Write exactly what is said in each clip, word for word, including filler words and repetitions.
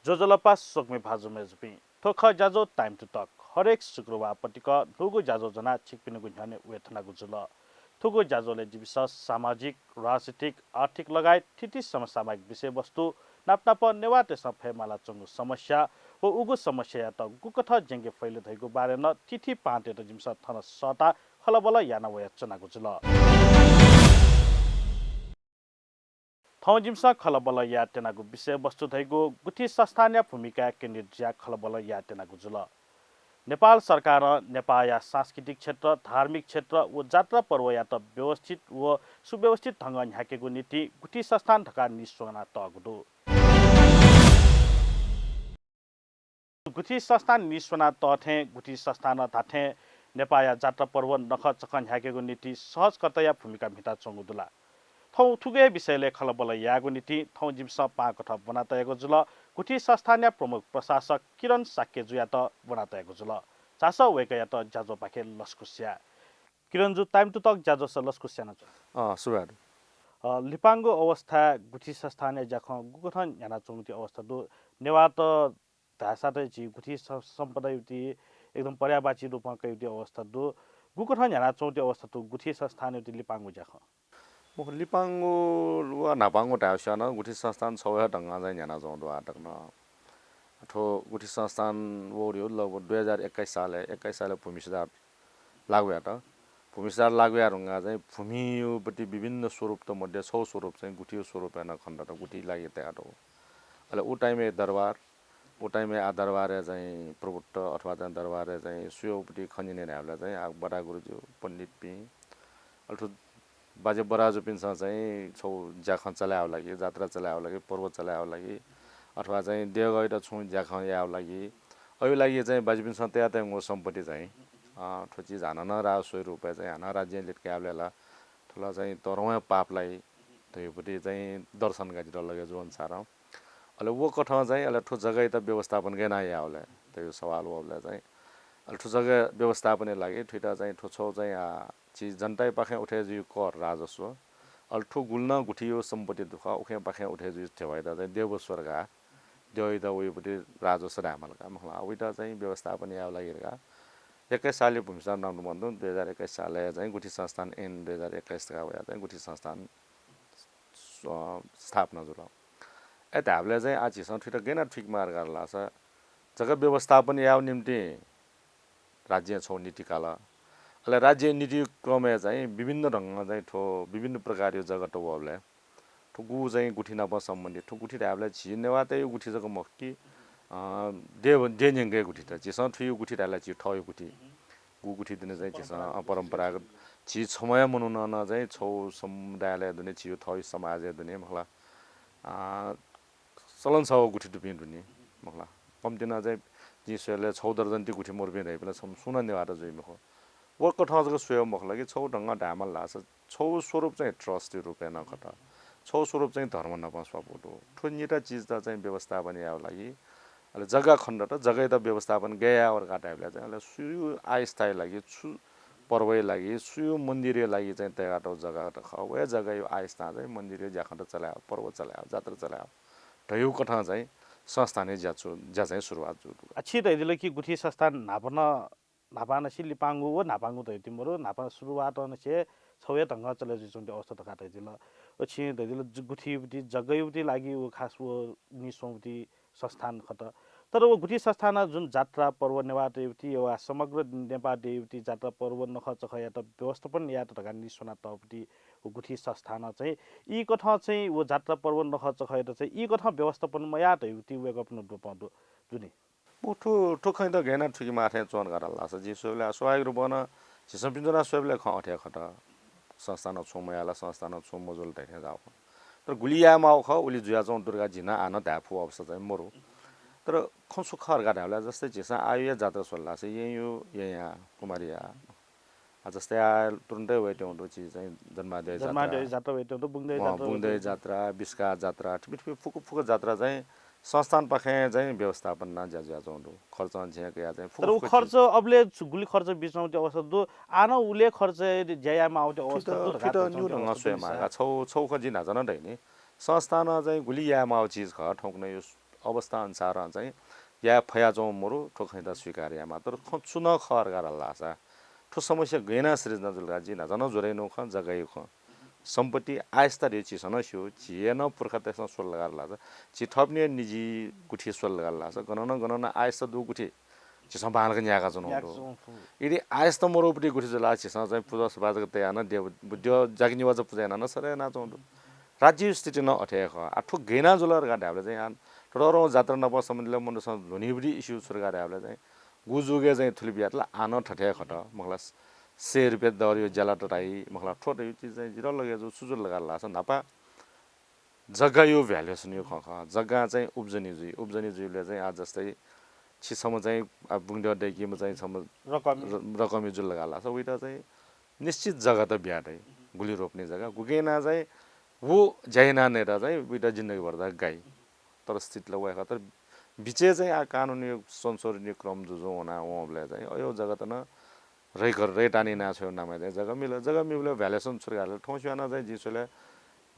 ज्वजलपा स्वकुमि भाजु मय्जुपिं, थ्व खः ज्याझ्वः Time to Talk। हरेक शुक्रबार पतिक न्हूगु ज्याझ्वः ज्वनाः छिकपिनिगु न्ह्यःने वयेधुनागु जुल। थुगु ज्याझ्वलय् जिमिसं सामाजिक, राजनीतिक, आर्थिक लगायत थीथी समसामयिक विषयवस्तु नाप नाप नेवाःतय्सं फयेमालाच्वंगु समस्या व उगु समस्यायात गुकथं ज्यंके फइ ले धइगु बारे नं थीथी पाहांतय्त जिमिसं थन सःताः खँल्हाबल्हा याना वयाच्वनागु जुल। थौं जिमिसं खँल्हाबल्हा यायेत्यनागु विषयवस्तु धइगु गुथि संस्थानया भूमिकाय् केन्द्रित जुयाः खँल्हाबल्हा यायेत्यनागु जुल। नेपाल सरकारं नेपाःया सांस्कृतिक क्षेत्र, धार्मिक क्षेत्र व जात्रा पर्वयात व्यवस्थित व सुव्यवस्थित ढंगं न्ह्याकेगु निंतिं गुथि संस्थान धकाः नीस्वनातःगु दु। गुथि संस्थान नीस्वनातःथें गुथि संस्थानं धात्थें नेपाःया जात्रा पर्व नखःचखं न्ह्याकेगु निंतिं सहजकर्ताया भूमिका म्हिताच्वंगु दु ला? थौं थुगु हे विषयलय् खँल्हाबल्हा यायेगु निंतिं थौं जिमिसं पाहां कथं ब्वनातयागु जुल गुथि संस्थानया प्रमुख प्रशासक किरण शाक्यजुयात ब्वनातयागु जुल। झासँ वय्कःयात ज्याझ्वःपाखे लसकुस याये। किरणजु, Time to Talk ज्याझ्वलय् लसकुस यानाच्वना। अँ, सुभाय् दु। अ, लिपांगु अवस्थाय् गुथि संस्थानया ज्याखँ गुकथं न्ह्यानाच्वंगु अवस्था दु? नेवाःत धाःसा त झी गुथि स-, सम्पदायागु एकदम पर्यायवाची रूपं कयागु अवस्था दु। गुकथं न्ह्यानाच्वंगु अवस्था दु गुथि संस्थानयागु लिपांगु ज्याखँ? मखु, लिपांगु व न्हापांगु धाःसा नं गुथि संस्थान छगू हे ढंगं चाहिँ न्ह्यानाच्वंगु दु आः तक नं। थ्व गुथि संस्थान वःगु लगभग दुई हजार एक्काइस सालय्, एक्काइस सालय् भूमि सुधार लागू यात। भूमि सुधार लागू याये धुंकाः चाहिँ भूमियागु पति विभिन्न स्वरूपत मध्ये छगू स्वरूप चाहिँ गुथिया स्वरूपय् नं खनेदत, गुथिया लागि तयातःगु। अले उ time-य् दरबार, उ time-य् आ दरबारय् चाहिँ प्रभुत्व अथवा चाहिँ दरबारय् चाहिँ सुयागु पति खँ न्यने धायेबलय् चाहिँ आ बडा गुरुजु, पण्डितपिं, अले थ्व बाजे बराजुपिन्सं चाहिँ छगू ज्याखँ चले यायेगु लागि, जात्रा चले यायेगु लागि, पर्व चले यायेगु लागि अथवा चाहिँ देगःयात छुं ज्याखँ यायेगु लागि, अयु लागि चाहिँ बाजेपिन्सं तयातःगु सम्पत्ति चाहिँ, अ, थ्व चिज हानं नं राजस्वया रूपय् चाहिँ हानं राज्यं लित कयाबलय् ला थ्व ला चाहिँ तःधंगु हे पाप लाइ धइगु पति चाहिँ दर्शन गाजित लगे जू अनुसारं। अले व कथं चाहिँ अले थ्व जग्गायात व्यवस्थापन गय् याना यायेगु ले धइगु सवाल वःबलय् चाहिँ अले थ्व जग्गा व्यवस्थापनया लागि थुइत चाहिँ थ्व छगू चाहिँ, आ, झी जनतायापाखें उठे जुइगु कर राजस्व, अले थ्व गुलि नं गुथिया सम्पत्ति दु खः, उखेपाखें उठे जुइगु ध्यबायात चाहिँ देव स्वर्ग, द्यःयात वइगु पति राजस्व धायेमाल का, मखु ला। उइत चाहिँ व्यवस्थापन यायेगु लागि धकाः एक्काइस सालय् भूमि सुधार नगरबन्धु, दुई हजार एक्काइस सालय् चाहिँ गुथि संस्थान ऐन दुई हजार एक्काइस धकाः वयाः चाहिँ गुथि संस्थान, अ, स्थापना जुल। अय् धायेबलय् चाहिँ आ झीसं थुइत गय् याना थुइके माल धाःसा जग्गा व्यवस्थापन यायेगु निंतिं राज्यं छगू नीति काल। अले राज्यया नीति क्रमय् चाहिँ विभिन्न ढंगं चाहिँ थ्व विभिन्न प्रकारया जग्गा तःबलय् थ्व गु चाहिँ गुथि नाप सम्बन्धित, थ्व गुथि धायेबलय् झी नेवाःतय् गुथि जक मखु कि, अ, देव, देय् न्यंकया गुथि त। झीसं थुइगु गुथि धायेबलय् झी थःगु गुथि। गु गुथि दुने चाहिँ झीसं, अ, परम्परागत झी छम्ह हे मनुखं नं चाहिँ छगू समुदायलय् दुने, झीगु थःगु समाजय् दुने, मखु ला। अ, चलन छगू गुथि दुपिं दु नि, मखु ला। कम्ति नं चाहिँ जिं स्वयेबलय् छगू दर्जन ति गुथि मदुपिं धइपिं ला छम्ह सुं नं नेवाःत जुइ मखु। व कथं जक स्वयेगु मखु ला कि छगू ढंगं धायेमाल धाःसा छगू स्वरूप चाहिँ trust-या रूपय् नं खत। छगू स्वरूप चाहिँ धर्म नाप स्वापू दु। थ्व निता चिजत चाहिँ व्यवस्थापन यायेगु लागि अले जग्गा खनेदत, जग्गायात व्यवस्थापन गय् यायेगु धकाः धायेबलय् चाहिँ अले सुया आस्थाया लागि, छु पर्वया लागि, सुया मन्दिरया लागि चाहिँ तयातःगु जग्गा खः, व हे जग्गाया आस्थां चाहिँ मन्दिरया ज्याखँत चले यायेगु, पर्व चले यायेगु, जात्रा चले यायेगु धइगु कथं चाहिँ संस्थानया ज्या छु, ज्या चाहिँ सुरुवात जूगु दु। आ, छिं धयादिल कि गुथि संस्थान न्हापा नं, न्हापांनिसें लिपांगु व न्हापांगु धयादी मरु, न्हापा सुरुवातंनिसें छगू हे ढंगं चले जुइच्वंगु अवस्था धकाः धयादिल। व छिं धयादिल जु-, गुथिया पति जग्गाया पति लागि व खास व नीस्वंगु पति संस्थान खत। तर व गुथि संस्थानं जुन जात्रा पर्व नेवाःतय् पति वा समग्र नेपाः देय् पति जात्रा पर्व नखःचखःयात व्यवस्थापन यायेत धकाः नीस्वनातःगु पति व गुथि संस्थानं चाहिँ ई कथं चाहिँ व जात्रा पर्व नखःचखःयात चाहिँ ई कथं व्यवस्थापन मयाः धइगु पति वय्कःपिनिगु द्वपं दु, दु नि। मखु, थ्व, थ्व खँयात गय् याना थुइके माः थें च्वं धकाः धाल धाःसा जिं स्वयेबलय् स्वाभाविक रूपं नं झीसं पिन्जरा स्वयेबलय् खँ अथे हे खत। संस्थानं छुं मयाः ला, संस्थानं छुं मजू ला धइथें जाःगु खः। तर गुलि याये माःगु खः, उलि जुयाच्वंगु दु धकाः झी नं हानं धाये फुगु अवस्था चाहिँ मरु। तर खँ छु खः धकाः धायेबलय् जस्तै झीसं आःया जात्रा स्वल धाःसा येँया, येँया, कुमारीया, आ, जस्तै आः तुरुन्तै वयेत्यंगु दु, झी चाहिँ जन्माद्यः जन्माद्यः जात्रा। जात्रा वयेत्यंगु दु, बुंगद्यः अँ, जात्रा बुंगद्यः वयेत्यंगु दु। जात्रा, बिस्का जात्रा, थुपिं थुपिं फुक्क फुक्क जात्रा चाहिँ संस्थानं पाखें चाहिँ व्यवस्थापन याना ज्या जुयाच्वंगु दु। खर्चं झिंया कयाः चाहिँ फुक्क तर उ फुक्क खर्च चिज। अबलय् छु-, गुलि खर्च बियाच्वंगु अवस्था दु, आः नं उलि खर्च ज्या याये माःगु अवस्था दु धकाः थुइत, थुइत न्यू ढंगं स्वये माः का। छगू, छगू खँ जिं न्हाचः नं धयानि। संस्थानं चाहिँ गुलि याये माःगु चिज खः, थौंकन्हय् अवस्था अनुसारं चाहिँ याये फयाच्वंगु मरु, थ्व खँयात स्वीकार यायेमाः। तर खँ छु नं खः धकाः धाल धाःसा थ्व समस्या गय् यानाः सिर्जना जुल धकाः जिं न्हाचः नं ज्वरय् नं खँ, जग्गाया खँ, सम्पत्ति आयस्ता धइगु झीसं नं स्यू, झी हे नं पुर्खातय्‌सं स्वल धकाः धाल धाःसा, झी थःपिनि हे निजी गुथि स्वल धकाः धाल धाःसा, गनं नं गनं नं आयस्ता दुगु गुथि झीसं बांलाक न्यायेकाच्वनागु दु। यदि आयस्ता मरुगुपट्टि गुथि जुल धाःसा झीसं चाहिँ पुजा सुभा जक तयाः नं देव, द्यः जागिनिवाज पुजा यानाः नं सरे यानाच्वनागु दु। राज्यया स्थिति नं अथे हे खः। आ, थ्व गय् यानाः जुल धकाः धायेबलय् चाहिँ आ, ततःधंगु जात्रा नाप सम्बन्धित मनूतय्‌सं ल्ह्वनीगुपट्टि issue छु धकाः धायेबलय् चाहिँ गु जुगय् चाहिँ थुलि बियातल, आ नं थथे हे खः त, मखुला सय रुपियाँ दरया ज्याला तताइ, मखुला थ्व धइगु चिज चाहिँ जितः लगे जू, छु जुल धकाः धाल धाःसा न्हापा जग्गाया valuation या खँ खः। जग्गां चाहिँ उब्जनी जुइ, उब्जनी जुइबलय् चाहिँ आ जस्तै छि छम्ह चाहिँ आ बुँद्यः दय्‌कीम्ह चाहिँ छम्ह रकमी। र-, रकमी जुल धकाः धाल धाःसा उइत चाहिँ निश्चित जग्गा त बिया दइ, गुलि रोपनी जग्गा, गुकिं यानाः चाहिँ व ज्या यानाः नयेत चाहिँ उइत जिन्दगीभर त गाइ। तर स्थिति ला वय् खः। तर बिचय् चाहिँ आ कानुनया संशोधनया क्रम जुजुं वना वंबलय् चाहिँ अय् जग्गा त नं रैकर, रैतानि यानाः छ्वयेगु नामय् चाहिँ जग्गा मिल। जग्गा मिबलय् valuation छु धकाः धाल, थौं स्वयाः नं चाहिँ जिं स्वयेबलय्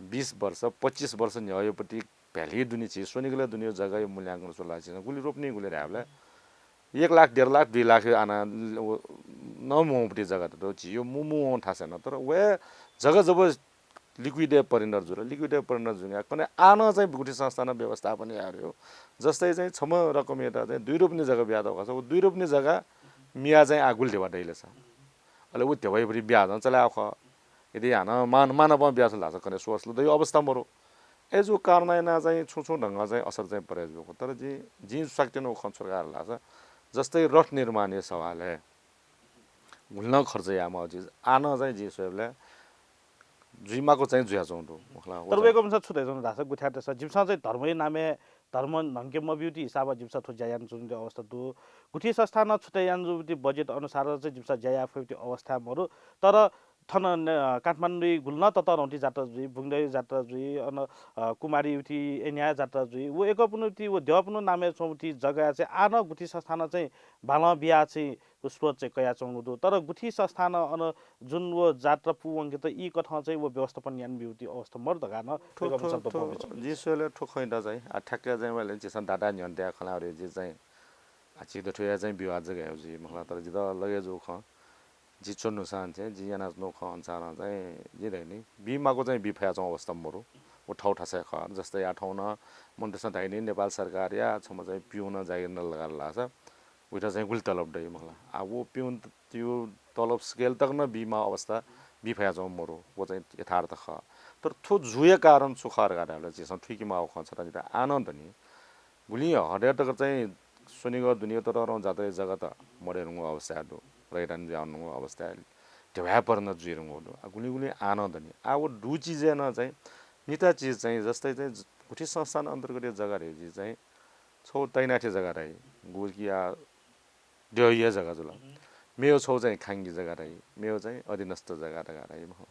बिस वर्ष, पच्चिस वर्ष न्ह्यःयापट्टि value दुने झी स्वनिगलय् दुने जग्गाया मूल्यांकन स्वल धाःसा गुलि रोपनी गुलि धायेबलय् एक लाख, डेढ लाख, दुई लाख आना नं वंपट्टि जग्गा त दु, झीया मू मू वं थासय् नं। तर वय् जग्गा जब liquid-य् परिणत जुल, liquid-य् परिणत जुयाः कन्हय् आः नं चाहिँ गुथि संस्थानं व्यवस्थापन याये धइगु। जस्तै चाहिँ छम्ह रकमीयात चाहिँ दुई रोपनी जग्गा बियातःगु खःसा, व दुई रोपनी जग्गा मियाः चाहिँ आ गुलि ध्यबा दइ ले सा। अले व ध्यबायापट्टि ब्याजं चले याःगु खः। यदि हानं मान, मानवं ब्याज ला धाःसा कन्हय् सोर्स ला दइगु अवस्था मरु। अय् जूगु कारणं यानाः चाहिँ छुं छुं ढंगं चाहिँ असर चाहिँ परे जूगु। तर जिं, जिं स्वाकतिनि खँ छु धकाः धाल धाःसा, जस्तै रथ निर्माणया सवालय् गुलि नं खर्च यायेमाःगु चिज आः नं चाहिँ जिं स्वयेबलय् जुइमाःगु चाहिँ जुयाच्वंगु दु, मखुला। व तर चाहिँ वय्‌कःपिन्सं छु धयाच्वन धाःसा, गुथि यात धाःसा जिमिसं चाहिँ धर्मया नामय् धर्म न्हंके मब्यूगु हिसाबं जिमिसं थ्व ज्या यानाच्वनागु अवस्था दु। गुथि संस्थानं छुट्याइ यानाजूगु बजेट अनुसार चाहिँ जिमिसं ज्या याये फइगु अवस्था मरु। तर थन न-, काठमाडौँइ गुलि नं ततःधंगु जात्रा जुइ, बुँद्यःया जात्रा जुइ, अन, अ, कुमारी उथि एन्याया जात्रा जुइ। व वय्‌कःपिनि उथि व द्यःपिनि नामय् च्वंगु उथि जग्गाय् चाहिँ आः नं गुथि संस्थानं चाहिँ बालं बियाः चाहिँ व स्रोत चाहिँ कयाच्वंगु दु। तर गुथि संस्थानं अन जुन व जात्रा पूवंकेत ई कथं चाहिँ व व्यवस्थापन यानाब्यूगु अवस्था मरु धकाः नं थ्व, वय्‌कःपिन्सं थ्व, थ्व, जिं स्वयेबलय् थ्व खँयात चाहिँ, आ, ठ्याक्कै चाहिँ वय्‌कलं झीसं दाता न्ह्यःने तयाः खँ ल्हायेगु चाहिँ, आ, झी दथुया चाहिँ विवाद जक हे जुइ, मखुला। तर जितः लगे जूगु खँ, जि च्वन्हुसां चाहिँ, जिं यानाच्वनागु खँ अनुसारं चाहिँ, जिं धयागु नि, बीमाःगु चाहिँ बी फयाच्वंगु अवस्था मरु, व थःथःसय् खः। जस्तै आ थौं नं मनूतय्‌सं धयागु नि, नेपाल सरकारया छम्ह चाहिँ पिउन जागिर नल धकाः धाःसा, उइत चाहिँ गुलि तलब दइ, मखुला। आ, व पिउनया तलब scale तक नं बीमाःगु अवस्था बी फयाच्वंगु मरु, व चाहिँ यथार्थ खः। तर थ्व जूया कारण छु खः धकाः धाःबलय् झीसं थुइकेमाःगु खँ छता जितः आः नं दनि। गुलिं हदय् तक चाहिँ स्वनिगः दुने ततःधंगु जात्राया जग्गा त मदयेधुंगु अवस्थाय् दु, रैतानि जुयावनेधुंगु अवस्थाय् ध्यबाय् परिणत जुइधुंगु दु। आ, गुलिं गुलिं आः नं दनि। आ, व दुगु चिजय् नं चाहिँ निता चिज चाहिँ, जस्तै चाहिँ गुथि संस्थान अन्तर्गतया जग्गा धइगु चिज चाहिँ छगू तैनाथया जग्गा धाइ, गुकिया द्यःया जग्गा जुल। मेगु छगू चाहिँ खांगी जग्गा धाइ, मेगु चाहिँ अधीनस्थ जग्गा धकाः धाइ, मखु।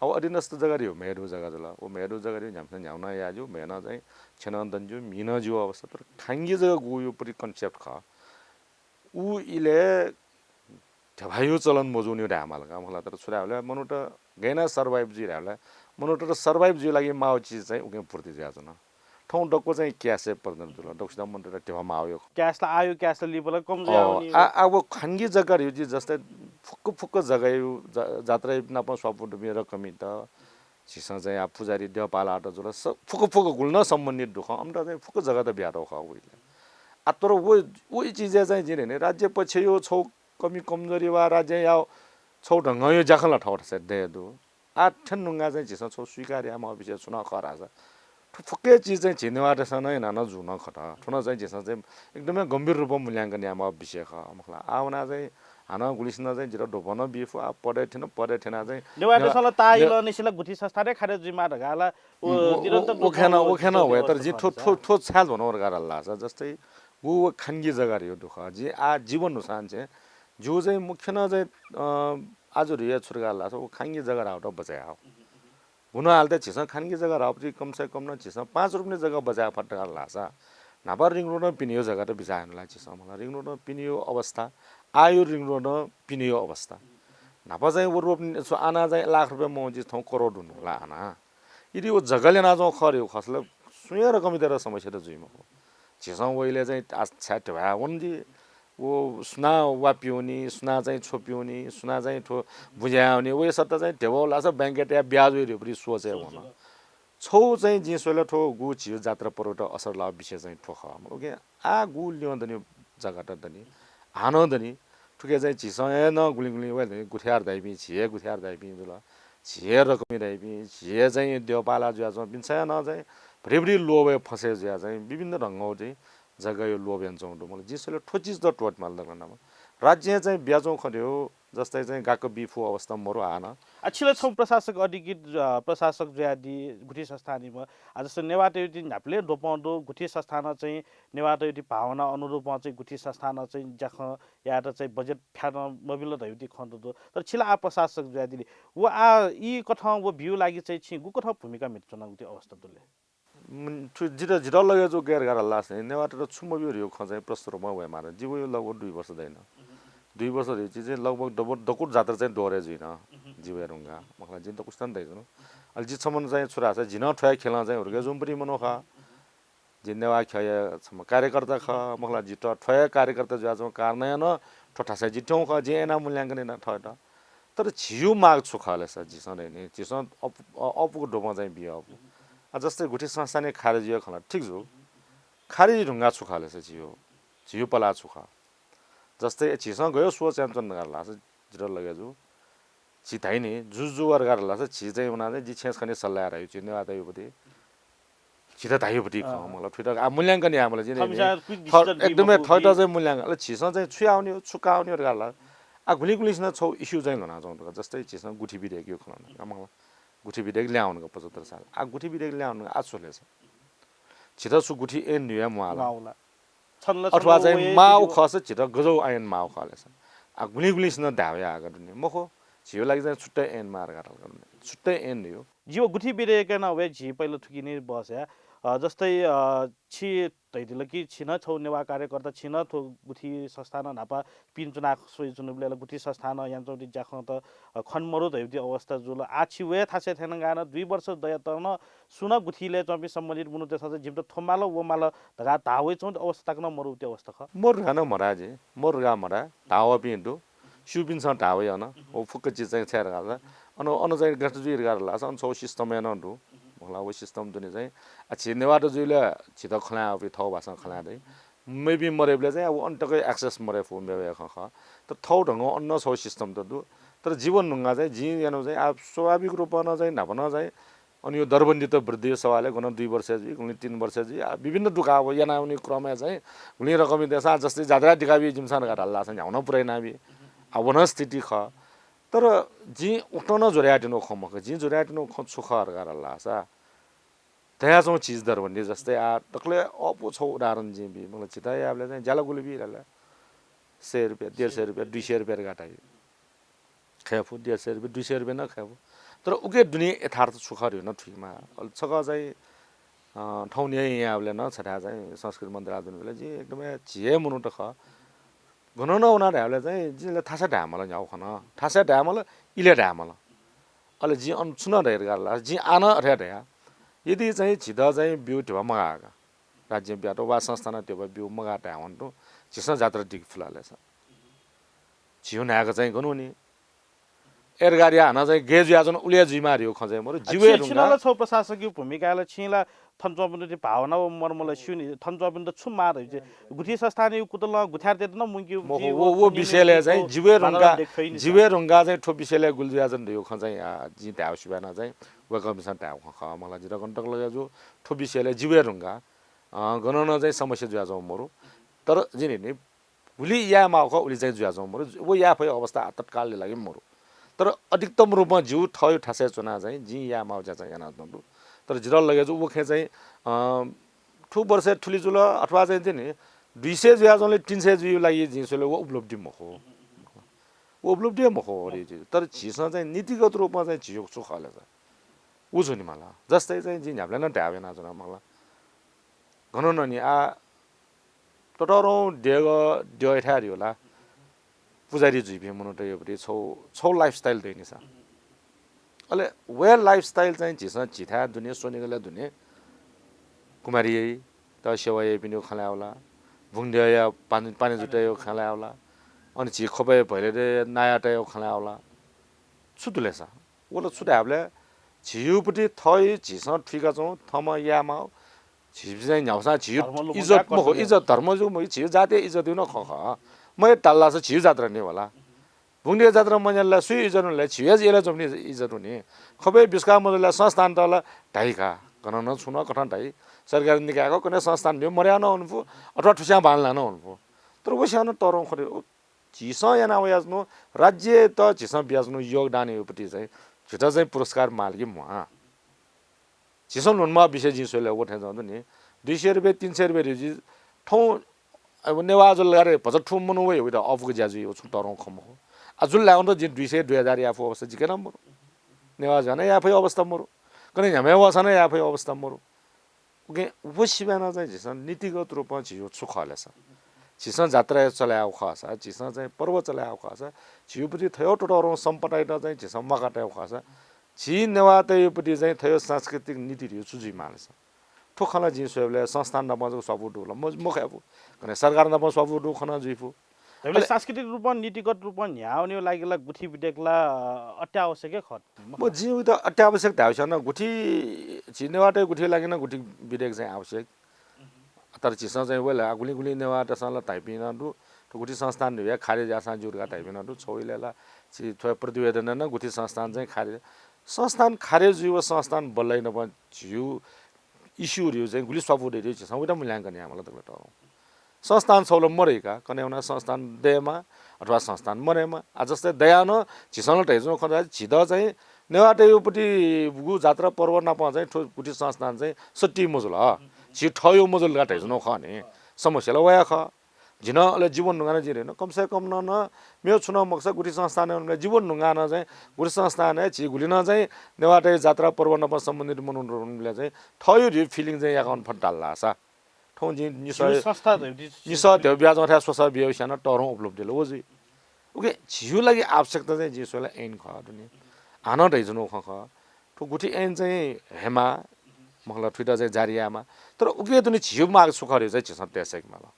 अब अधीनस्थ जग्गा धइगु म्हय् दुगु जग्गा जुल। व म्हय् दुगु जग्गा धइगु न्ह्याम्हसिनं न्ह्याउ नं याये ज्यू, म्हय् नं चाहिँ छेँ नं दने ज्यू, म्हि नं ज्यू अवस्था। तर खांगी जग्गा गुया पट्टि concept खः। उ इलय् ध्यबाया चलन मजूनिगु धायेमाल का, मखुला। तर छु धायेबलय् मनूत गय् यानाः survive जुइ धायेबलय् मनूतय्‌त survive जुइगु लागि माःगु चिज चाहिँ उकिं पूर्ति जुयाच्वन। थौं दक्व चाहिँ cash-य् परिणत जुल। दक्वसित मनूतय्‌त ध्यबा माःगु खः। Cash ला आः, cash ला लिपा ला कम जुयावनी। अ, आ, आ, व खांगी जग्गा धइगु चिज, जस्तै फुक्क फुक्क जग्गाया जा-, जात्राया नाप स्वापू दुपिं रकमीत झीसं चाहिँ आ पुजारी द्यःपालात जुल, स-, फुक्क फुक्क गुलि नं सम्बन्धित दु खः, अमित चाहिँ फुक्क जग्गा त बियातःगु खः व इलय्। आ, तर व, व चिजय् चाहिँ जिं धयागु नि, राज्य पक्षया छगू कमी कमजोरी वा राज्यया छगू ढंगया ज्याखँ ला थःथःसय् दये दु। आः थ्यने धुंकाः चाहिँ झीसं छगू स्वीकार यायेमाःगु विषय छु नं खः धाःसा, थ्व फुक्क चिज चाहिँ झी नेवाःतय्‌सं नं यानाः नं जू नं खः त। थ्व नं चाहिँ झीसं चाहिँ एकदमै गम्भीर रूपं मूल्यांकन यायेमाःगु विषय खः, मखुला। आः वनाः चाहिँ हानं गुलिसिनं चाहिँ जितः द्वपं नं बी फु, आः पदय् थ्यन, पदय् थ्यनाः चाहिँ नेवाःतय्‌सं ला ताःहिल निसें ला गुथि संस्थानय् खारे जुइमाः धकाः ला व निरन्तर व, व खँय् नं, व खँय् नं वये, तर जिं थ्व, थ्व, थ्व छाय् धयागु धकाः धाःसा, जस्तै व, व खांगी जग्गा धइगु दु खः। जिं आः जि भन्हुसां चाहिँ, जिगु चाहिँ मुख्य नं चाहिँ, अ, आजु धइगु छु धकाः धाःसा व खांगी जग्गा धाःगुत बचय् यायेगु। गुन्हु हालतय् झीसं खांगी जग्गा धाःगु पट्टि कम से कम नं झीसं पाँच रोपनी जग्गा बचय् याये फत धकाः धाःसा न्हापा रिङ रोडं पिनेगु जग्गा त बिचाः याना ला झीसं, मखुला। रिङ रोडं पिनेगु अवस्था, आःया रिङ रोडं पिनेगु अवस्था। न्हापा चाहिँ व रोपनी छु आना चाहिँ लाख रुपियाँ मवं चिज थौं करोड हुनु ला आना। यदि व जग्गा ल्यनाच्वंगु खः धइगु खःसा ला सुया रकमया समस्या त जुइ मखु। झीसं वइले चाहिँ आ छाय् ध्यबा वन जि। व सुनां वा पिउनी, सुनां चाहिँ छ्व पिउनी, सुनां चाहिँ थ्व बुँज्या याउनी, वया सट्टा चाहिँ ध्यबा लासा बैंकय् तया ब्याज वइ धइगु सोच हे वन। छौ चाहिँ जिं स्वयेला थ्व गु झीगु जात्रा पर्वत असर लाःगु विषय चाहिँ थ्व खः। मतलब कि आ गु ल्यं दनि, जग्गात दनि, हानं दनि। थुके चाहिँ झीसं हे नं गुलिं गुलिं वये दनि, गुथियार धाइपिं, झी हे गुथियार धाइपिं जुल, झी हे रकमी धाइपिं, झी हे चाहिँ देवपाला जुयाच्वंपिन्सं हे नं चाहिँ भरिभरि लोभय् फँसे जुया चाहिँ विभिन्न ढंगौ चाहिँ जग्गाया लोभ यानाच्वंगु दु। मतलब जिं स्वयेला थ्व चिज त त्वःते माल दकलय् नं। राज्यं चाहिँ बियाच्वंगु खँ धइगु जस्तै चाहिँ गाक्क बी फु अवस्था मरु हानं। आ, छिला छौ प्रशासक अधिकृत, अ, प्रशासक जुयादी गुथि संस्थानिम्ह। आ, जस्तै नेवाःतय्‌ति न्ह्याबलें द्वपं दु, गुथि संस्थानं चाहिँ नेवाःतय्‌ति भावना अनुरूपं चाहिँ गुथि संस्थानं चाहिँ ज्याखँ यायेत चाहिँ बजेट फ्यातं मबिल धइगु खँ दु। तर छिला आ प्रशासक जुयादिले। व आ ई कथं व बिउ लागि चाहिँ छिं गुकथं भूमिका म्हितेच्वनागु अवस्था दु ले? मुन-, थु जितः, जितः लगे जू गैर गार हल्लास नेवाःतय्‌त छु मब्यू धइगु खँ चाहिँ प्रष्ट रूपमा वये माल। जि वया लगभग दुई वर्ष दइन। दुई वर्ष धइगु चाहिँ लगभग दबो-, दक्व जात्रा चाहिँ दोहोरे जुइन। जि वये धुंकाः। मखला जिं दक्वसितं दइच्वना। अले जि छम्ह चाहिँ छु धाःसा जि नं थ्वया ख्यलं चाहिँ हुर्के जूम्ह पति मनू खः। जि नेवाः ख्यःया छम्ह कार्यकर्ता खः। मखला जितः थ्वया कार्यकर्ता जुयाच्वंगु कारणं नं थ्व थासय् जि थ्यंगु खः। जिं याना मूल्यांकन याना थःत। तर झीगु माग छु खः ले सर, झीसं धइगु नि, झीसं अप-, अ-, अःपुक द्वपं चाहिँ बिया अःपु। आ, जस्तै गुथि संस्थान खारेजी खला, ठीक जू। खारेजी धुंकाः छु खः ले सर झीगु, झीगु पलाः छु खः? जस्तै झीसं गयो सोच यानाच्वन धकाः धाःसा जितः लगे जू। झी धाइ नि, जुजुजुवर धकाः धाःसा झी चाहिँ वना चाहिँ जि छेँय् खने सल्लाह याये धइगु, झी नेवाः धाइगु पति। झीत धाइगु पति खः, अँ। मतलब, थुइत आ मूल्यांकन याये माल, जिं थमिसं नि, कुछ थ-, decision बी एकदमै मखु थःत कि? चाहिँ मूल्यांकन। अले झीसं चाहिँ छु यावनी हो, छु कावनी हो धकाः ला। आ, गुलिं गुलिंसिनं छौ issue चाहिँ ल्ह्वनाच्वंगु दु का। जस्तै झीसं गुथि विधेयकया खँ ल्ह्वना, आ, मतलब, गुथि विधेयक ल्याहां वंगु का पचहत्तर साल। आ, गुथि विधेयक ल्याहां वंगु का, आ छु ले सर? झीत छु गुथि ऐन दु या म्वाः ला? म्वाः ला। छन्त ला अथवा छन्त चाहिँ वये माउ बिउ। खःसा झीत गजौ ऐन माउ खः ले सर। आ, गुलिं गुलिंसिनं धाये वया आगा दुने। मखु, झीगु लागि चाहिँ छुट्टै ऐन माः धकाः धाल का दुने। छुट्टै ऐन दु। जि व गुथि विधेयकय् नं वये, झी पहिला थुकिनि बहस या। अ, जस्तै, अ, छि धइदिल कि छि नं छौ नेवाः कार्यकर्ता, छि नं थ्व गुथि संस्थानं न्हापा पिने च्वना स्वयाच्वनाबलय् ला गुथि संस्थानं यानाच्वंगु ज्याखँत, अ, खने मरु धइगु अवस्था जुल। आ छि वये थासय् थ्यंगु नं दुई वर्ष दयात नं सुं नं गुथिलय् च्वंपिं सम्बन्धित मनूतय्‌सं चाहिँ जिमित थ्व माल, व माल धकाः धाः वयाच्वंगु अवस्था तक नं मरु धइगु अवस्था खः। मरु धकाः नं मधाये जि, मरु धकाः मधाये, धाः वःपिं दु। स्यूपिन्सं धाः वइ अन, व फुक्क चिज चाहिँ छाय् धकाः धाःसा, अन, अन चाहिँ गथे जुइ धकाः धाःसा, अन छौ system-य् नं दु। मखु ला, व system दुने चाहिँ, आ, झी नेवाःत जुइबलय् झीत खँ ल्हाये वःपिं थौ भाषां खँ ल्हाये दइ। मेपिं मदइबलय् चाहिँ, आ, व अन तक access मदये फु मेवया खँ खः। तर थौ ढंगं अन छौ system त दु। तर जि वने धुंकाः चाहिँ, जिं यानागु चाहिँ, आ, स्वाभाविक रूपं नं चाहिँ, न्हापा नं चाहिँ, अन यो दरबन्दी त वृद्धि सवालय् गनं दुई वर्ष जुइ, गनं तीन वर्ष जुइ, आ, विभिन्न दुःख अब यानावनी क्रमय् चाहिँ गुलिं रकमय् देशा जस्तै जात्रा दिकाबी जिमिसं धकाः धाल धाःसा न्ह्याउन पुरय् यानाबी। आ, व नं स्थिति खः। तर जिं उतं नं ज्वरयातिनु खँ मखु, जिं ज्वरयातिनु खँ छु खः धकाः धाल धाःसा, धयाच्वं चिज दरबन्दी जस्तै आ, दकलय् अःपु छौ उदाहरण जिं बी, मतलब झीत याबलय् चाहिँ ज्याला गुलि बी धाल, सय रुपियाँ, डेढ सय रुपियाँ, दुई सय रुपियाँ धकाः धाइ। खये फु, डेढ सय रुपियाँ, दुई सय रुपियाँ नं खये फु। तर उके दुने यथार्थ छु खः धइगु नं थुइके माः। अले छकः चाहिँ, अ, थौं न्ह्यः याःबलय् नं छथाय् चाहिँ संस्कृति मन्त्रालय दुने बेला जिं एकदमै झी हे मनूत खः। गनं नं वना धायेबलय् चाहिँ जिं ला थासय् धायेमाल न्ह्यागु खँ नं। थासय् धायेमाल, इलय् धायेमाल। अले जिं अन छु नं धया धकाः ला, जिं आः नं अथे धया। यदि चाहिँ झीत चाहिँ ब्यू धिबा मगाः का, राज्यं बियातःगु वा संस्थानं धिबा ब्यू मगाः धायेवं तुं, झीसं जात्रा दिके फु ला ले सर? झीगु न्हाय्‌क चाहिँ गन वनी? एरगारिया हानं चाहिँ गय् जुयाच्वन उलि हे जुइमाः धइगु खँ चाहिँ मरु। आ, जिगु हे छिं, छिं ला धुंकाः। छौ प्रशासकया भूमिकाय् ला छिं ला थन च्वंपिन्त भावना व मर्म ला स्यू नि, थन च्वंपिन्त छु माः धइगु चाहिँ गुथि संस्थानया कुतलं गुथियारतय्‌त नं मुंकेगु मखु, जि व, व व विषयलय् चाहिँ जिगु हे धुंकाः, वातावरण देख्यौ नि जिगु हे धुंकाः चाहिँ थ्व विषयलय् गुलि जुयाच्वन धइगु खँ चाहिँ, आ, जिं धायेगु सुभाय् नं चाहिँ वय्‌कःपिन्सं धायेगु खँ खः। मखु ला, जितः गन तक लगे जू, थ्व विषयलय् जिगु हे धुंकाः, अ, गनं नं चाहिँ समस्या जुयाच्वंगु मरु। तर जिं नि उलि याये माःगु खः, उलि चाहिँ जुयाच्वंगु मरु। व याये फइगु अवस्था तत्कालया लागि मरु। तर अधिकतम रूपमा जिगु थःगु थासय् च्वनाः चाहिँ जिं याये माःगु ज्या चाहिँ यानाच्वनागु दु। तर जितः लगे जू व खँय् चाहिँ, अ, थ्व वर्षय् थुलि जुल अथवा चाहिँ नि दुई सय जुयाच्वंबलय् तीन सय जुइगु लागि जिं स्वयेबलय् व उपलब्धि मखु। व उपलब्धि हे मखु, अरे, तर झीसं चाहिँ नीतिगत रूपमा चाहिँ झीगु छु खः ले सर? उ छु नि मला। जस्तै चाहिँ जिं न्ह्याबलें नं धायेगु यानाच्वना मला। गनं नं नि आ ततःधंगु देगः द्यःयाथाय् धइगु ला पुजारी जुइपिं मनूतय्‌गु छौ, छौ lifestyle दइ नि सा। अले व lifestyle चाहिँ झीसं झीथाय् दुने, स्वनिगलय् दुने, कुमारी याइ, त सेवा याइपिनिगु खँ ल्हायेवला, भुंगद्यःया पानी, पानी जुटाइगु खँ ल्हायेवला, अनि झी ख्वपय् भैलेद्यःया नाया तयेगु खँ ल्हायेवला। छु दु ले सा? व ला छु धायेबलय् झीयुपट्टि थःयु झीसं थुइकाच्वं थःम्हं यायेमाःगु, झीपिं चाहिँ न्ह्याःसां झीयु धर्म लुमंकाः इज्जत मखु, कर्तव्य। इज्जत धर्म जू मखु, झीयु जातीय इज्जत यु नं खः खः। मयात धाःसा झीयु जात्रा नि वला। भुंगद्यःया जात्रा मन्यंल ला सुइ इज्जत वनी ले? झीयु हे यलय् च्वंपिनि इज्जत वनी। ख्वपय् बिस्काः मजुल ला संस्थानत ला धाइ का। गनं नं छुं नं कथं धाइ। सरकारी निकाय खः, कन्हय् संस्थान न्ह्यः मदया नं वनेफु, अथवा थुस्यां बांलाः नं वनेफु। तर व स्यां नं तःधंगु खँ दु। झीसं याना वयाच्वनु, राज्यत झीसं बियाच्वनु योगदानयुपट्टि चाहिँ झीत चाहिँ पुरस्कार माल कि म्वाः। झीसं ल्ह्वनेमाःगु विषय जिं स्वयेबलय् व थें च्वं दु नि। दुई सय रुपियाँ, तीन सय रुपियाँ धइगु थौं, अब नेवाः जुल धकाः भचा थुगु मनू वइ, वइत अःपुक ज्या जुइ, व छुं तःधंगु खँ मखु। आ जुल धायेवं त जिं दुई सय, दुई हजार याये फइगु अवस्था जिके नं मरु। नेवाः जुयाः नं याये फइगु अवस्था मरु। कन्हय् न्ह्याम्हय् वःसां नं याये फइगु अवस्था मरु। उकिं व सिबें नं चाहिँ झीसं नीतिगत रूपं झीयु छु खः ले सा? झीसं जात्रा चले याःगु खःसा, झीसं चाहिँ पर्व चले याःगु खःसा, झीयुपट्टि थ्व तःधंगु सम्पदायात चाहिँ झीसं म्वाका तयेगु खःसा, झी नेवाःतय्‌युपट्टि चाहिँ थ्व सांस्कृतिक नीति धइगु छु जुइमाल सा? थ्व खँ ला जिं स्वयेबलय् संस्थान नाप जक स्वापू दु ला? म-, मखु यापु। कन्हय् सरकार नाप स्वापू दु खँ नं जुइफु। धाइबलय् अले सांस्कृतिक रूपं, नीतिगत रूपं न्ह्याः वनेगु लागि ला गुथि बिदेक ला, अ, अत्यावश्यक हे खः। म जिं उइत अत्यावश्यक धाःसा नं गुथि, झी नेवाःतय् गुथिया लागि नं गुथि बिदेक चाहिँ आवश्यक। तर झीसं चाहिँ वय्‌कः ला गुलिं गुलिं नेवाःतय्‌सं ला धाइपिं नं दु, थ्व गुथि संस्थान धइगु खारेज याःसां ज्यू धकाः धाइपिं नं दु। छगू इलय् ला झी थ्व प्रतिवेदनं नं गुथि संस्थान चाहिँ खारेज, संस्थान खारेज जुइ व संस्थान बल्लाइ नाप झीयु issue धइगु चाहिँ गुलि स्वापू दइ धइगु झीसं उइत मूल्यांकन यायेमाल दकले तःधं। संस्थान छगू ला मदइ का, कन्हय् वनाः संस्थान दयेमा अथवा संस्थान मदयेमा। आ, जस्तै दयाः नं झीसं ला धयाच्वनागु खँ धाःसा झीत चाहिँ नेवाःतय्‌युपट्टि गुगु जात्रा पर्व नाप चाहिँ थ्व गुथि संस्थान चाहिँ सत्ती मजुल, झी थःयु मजुल धकाः धयाच्वनागु खः नि। समस्या ला वया खः। झी नं अले जीवन न्हुंगानं जिं धयागु, कम से कम नं, नं मेगु छुं नं मखुसा गुथि संस्थानय् वनेबलय् जीवन न्हुंगानं चाहिँ गुथि संस्थानय् झी गुलि नं चाहिँ नेवाःतय् जात्रा पर्व नाप सम्बन्धित मनूत वनेबलय् चाहिँ थःयु धइगु feeling चाहिँ याकनं फत धाल धाःसा। थौं जिं निसः, जिगु संस्था धइगु निसः धयागु ब्याजं थाय् स्वसः बियागु स्यां नं तःधंगु उपलब्धि ला व जुइ। उकिं झीयु लागि आवश्यकता चाहिँ जिं स्वयेबलय् ऐन खः दुनि। हानं धयाच्वनागु खँ खः। थ्व गुथि ऐन चाहिँ हयेमा, मखु ला थुइत चाहिँ जारी यायेमा। तर उकिं दुनि झीयु माग छु खः धइगु चाहिँ झीसं तये सयेकेमाल।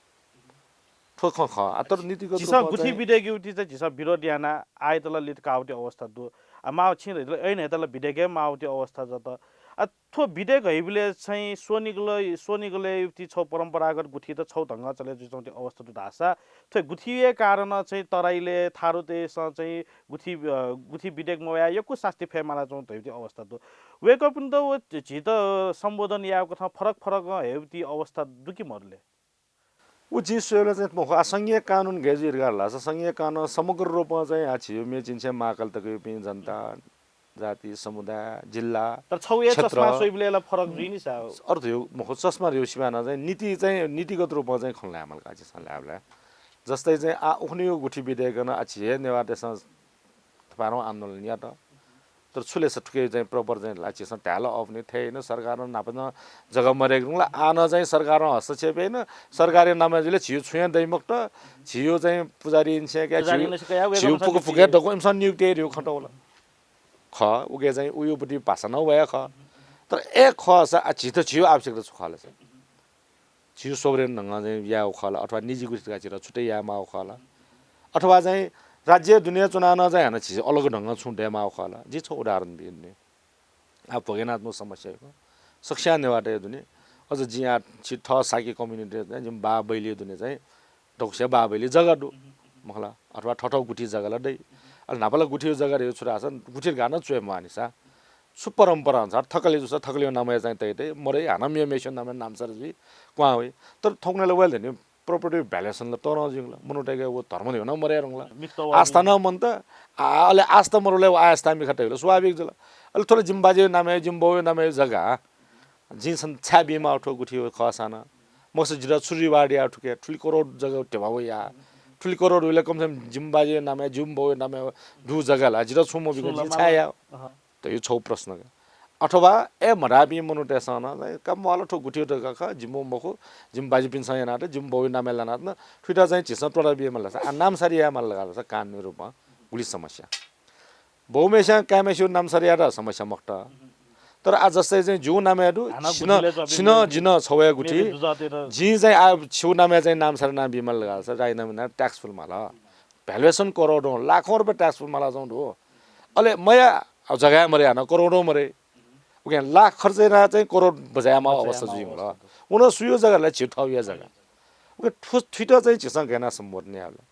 थ्व खँ खः। आ, तर नीतिगत झीसं रूपं गुथि चाहिँ बिदेकयुति चाहिँ झीसं विरोध याना, आःयात ला लित काःगुति अवस्था दु। आ, माःगु छिं धयादिल, ऐन हयेत ला बिदेक हे माःगुति अवस्था जुल। आ, थ्व बिदेक हइबलय् चाहिँ स्वनिगलय्, स्वनिगलय्‌युति छगू परम्परागत गुथित छगू ढंगं चले जुइच्वंगुति अवस्था दु धाःसा, थ्व गुथिया कारणं चाहिँ तराईलय् थारुतय्‌सं चाहिँ गुथि, अ, गुथि बिदेक मवयाः यक्व सास्ती फयेमालाच्वंगु धइगुति अवस्था दु। वय्‌कःपिन्त व झीत सम्बोधन याःगु कथं फरक फरक हयेगुति अवस्था दु कि मदु ले? व जिं स्वयेबलय् चाहिँ मखु, आ, संघीय कानुन गय् जुइ धकाः धाःसा, संघीय कानुन समग्र रूपं चाहिँ, आ, झीयु मेचिन्छेँ महाकाली तकयुपिं जनता, जाति, समुदाय, जिल्ला, तर छगू हे क्षेत्र, चस्मा स्वइबलय् ला फरक जुइ नि सा। अरू धइगु मखु, चस्मा धइगु सिमाना चाहिँ नीति चाहिँ, नीतिगत रूपं चाहिँ खँ ल्हायेमाल का झीसं ल्हायेबलय्। जस्तै चाहिँ, आ, उखुन्हुया गुथि बिदेकं, आ, झी हे नेवाःतय्‌सं थपाय्‌धंगु आन्दोलन यात। तर छु ले सा थुके चाहिँ proper चाहिँ ला झीसं धाये ला अःपु नि, थथे हे नं सरकारं न्हापा नं जग्गा मदयेके धुंकल, आः नं चाहिँ सरकारं हस्तक्षेप याइन, सरकारया नामय् जुल झीयु छुं हे दइ मखुत, झीयु चाहिँ पुजारीनिसें कयाः, पुजारीनिसें कयाः झीयु, वय्‌कःपिन्सं झीयु फुक्क फुक्क हे दक्व इमिसं नियुक्ति याइधइगु खँ दु ला। खः, उके चाहिँ उयुपट्टि भाषा नं वया खः। तर अय् खःसा, आ, झीत झीयु आवश्यकता छु खः ला चाहिँ? झीयु sovereign ढंगं चाहिँ यायेगु खः ला, अथवा निजी गुथि धकाः झीत छुट्टै यायेमाःगु खः ला, अथवा चाहिँ राज्य दुने च्वनाः नं चाहिँ हानं झी अलग ढंगं छुं दयेमाःगु खः ला? जिं छगू उदाहरण बियानि। आ, भोगेनाथम्ह समस्या हे खः। सकस्यां नेवाःतय् दुने। अझ जिं आ, छि थः साके community चाहिँ जिमि बाः बैली दुने चाहिँ दक्वसिया बाः बैली जग्गा दु, मखु ला? अथवा थःथः गुथि जग्गा ला दइ। अले न्हापा ला गुथि जग्गा दइ छु धाःसा गुथि धकाः नं च्वये म्वाःनि सा। छु परम्परा अनुसार थकलि जूसा थकलिया नामय् चाहिँ तइ तइ, मदइ, हानं मेम्हय्‌सिया नामय् नामसारी जुइ, क्वहां वइ। तर थौंकन्हय् ला वया धुनि property valuation ला तःधं जुइगु ला, मनूतय्‌के व धर्म धइगु नं मदया धुंकल। मित्त वा आस्था नं मन्त, आ, अले आस्था मरुबलय् व आस्था मिखा तइगु ला स्वाभाविक जुल। अले थ्व ला जिमि बाजेया नामय्, जिमि बौया नामय् जग्गा, जिं छन्त छाय् बीमाः थ्व गुथि खःसां नं? मखुसा जितः छु reward याः थुके, थुलि करोड जग्गा ध्यबा वया। थुलि करोड वइबलय् कम से कम जिमि बाजेया नामय्, जिमि बौया नामय् दुगु जग्गा ला जितः छुं मबीकं जिं छाय् याः? अहँ। धइगु छगू प्रश्न का। अथवा अय् म्हधाःपिं मनूतय्‌सं नं चाहिँ का म्वाःल थ्व गुथि धकाः खः, जिमिगु मखु, जिमि बाजेपिन्सं यानात, जिमि बौया नामय् लानात नं, थुइत चाहिँ झीसं त्वःता बीमाल धाःसा, आ, नामसारी यायेमाल धकाः धाःसा कानुनी रूपं गुलि समस्या। बौम्हय्‌सिनं काय्‌म्हय्‌सिगु नामसारी यायेत समस्या मखुत। तर आ जस्तै चाहिँ ज्यू नामय् दु, हानं छिनं, गुठीले चाहिँ छिनं, जिनं छवया गुठी, मेबी दुजातय्‌त जिं चाहिँ आ छिउ नामय् चाहिँ नाम सारे नाम बिमल लगाल छ, राई नाम नाम tax फुल माल। Valuation करोडौं, लाखौं रुपियाँ tax फुल माला जौं दु। अले मया, अब जग्गा मरे हानं करोडौं मरे। उकिं लाख खर्च याना चाहिँ करोड बजायमा बजायमा अवस्था जुइमल। अवस्था दु। उन सुयो जग्गा ला झी थौया जग्गा। उकिं थ्व थुइत चाहिँ झीसं गय् याना सम्बोधन यायेबले।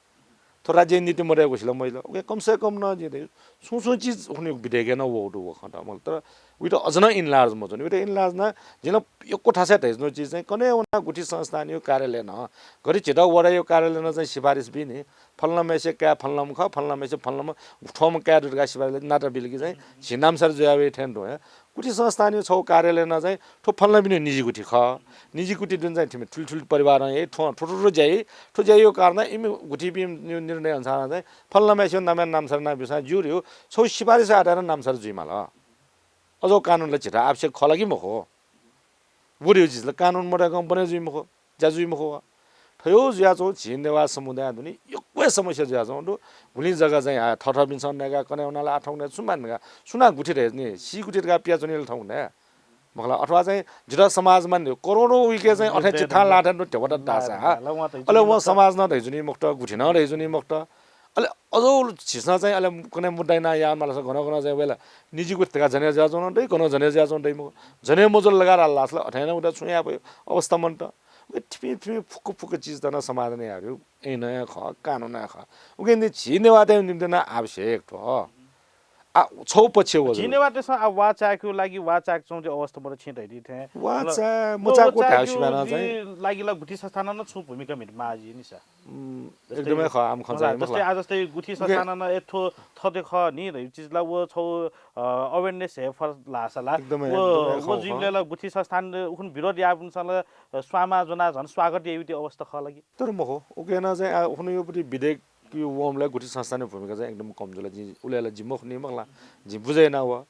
थ्व राज्य नीति मदय्‌गु सिल महिला। उकिं कम से कम न जिं धइ, छुं छुं चिज हुने विधेयकय् न वःगु दु व खँ त। मखु तर उइत अझ न enlarge मच्वने। उइत enlarge न जिं न यक्व थासय् धइच्वंगु चिज चाहिँ कन्हय् वना गुठी संस्थानया कार्यालय न, घरि झीत वडाया कार्यालय न चाहिँ सिफारिस बी नि। फलानाम्हेसे काय् फलानाम्ह खः, फलानाम्हेसे फलानाम्ह, थ्वम्ह काय् दु धकाः सिफारिस नाता बिल कि चाहिँ झी नामसार जुया वइ थें तुं हे गुठी संस्थानया छौ कार्यालय न चाहिँ थ्व फलानापिनि निजी गुठी खः। निजी गुठी दुने चाहिँ थिमि थुलि थुलि परिवारं हे थ्व थ्व थ्व थ्व ज्या याइ, थ्व ज्या याइगु कारणं इमि गुठीपिं नि-, निर्णय अनुसार चाहिँ फलानाम्हेसे नामय् नामसार याना ब्यूसां ज्यू धइगु छौ सिफारिस आधारं नामसार जुइमाल। अझ कानुन ला झीत आवश्यक खः ला कि मखु? व धइगु चिज ला कानुन मदय्‌कं बने जुइ मखु, ज्या जुइ मखु। थ्व जुयाच्वंगु झी नेवाः समुदाय दुने यक्व हे समस्या जुयाच्वंगु दु। गुलिं जग्गा चाहिँ आ थःथःपिन्सं नयेका कन्हय् वना ला आ थौंकन्हय् छु मानि का, सुनां गुठी धइच्वनी, सी गुठी धकाः पियाच्वनी ला थौंकन्हय्। मखु ला अथवा चाहिँ झीत समाज मानि करोडौं उइके चाहिँ अथे चिट्ठां लाथें दु ध्यबा धाःसा। अले वं समाज नं धइच्वनी मखुत, गुठी नं धइच्वनी मखुत। अले अझ झीसं चाहिँ अले कन्हय् मुद्दा याना यायेमालसा गन गन चाहिँ वय्‌ला निजी गुठी धकाः जने जुयाच्वंगु दइ, गन जने जुयाच्वंगु दइ मखु। जने मजुल लगार हाल लास ला अथे नं उदा छुं याये फइ अवस्था मन्त। उके थिमि थिमि फुक्क फुक्क चिज तना समाधान याये धइगु ऐन हे खः, कानुन हे खः। उके नि झी नेवाःतय् निम्ति नं आवश्यक थ्व। आ, छौ पक्ष व झी जुल। नेवाःतय्‌सं आ वा चायेकेगु लागि वा चायेके च्वंगु अवस्था मदु छिं धइदी थें। वा चाये, व मचायेकु वा धायेगु चायेकेगु सिमाना चाहिँ लागि ला गुठी संस्थानं नं छुं भूमिका म्हित माः जुइ नि सा। उम्, जस्तै एकदमै खः, आम खँ होला, चाहिँ जस्तै मखु ला। आ जस्तै गुठी उके संस्थानं नं ए थ्व थथे खः नि धइगु चिज ला व छौ, अ, awareness हे फर लासा ला। एकदमै, व, एकदमै व खः, जुइबलय् खः। ला गुठी संस्थान उखुन्हु विरोध याःपिन्सं ला, अ, स्वांमा ज्वनाः झन स्वागत याइगु अवस्था खः ला कि? तर मखु, उके नं चाहिँ आ, उखुन्हु यो पति विधेयक यो वंबलय् गुठी संस्थानया भूमिका चाहिँ एकदम कम जुल। जिं उलय् ला जि मखु नि मखु ला, जिं बुझे याना व।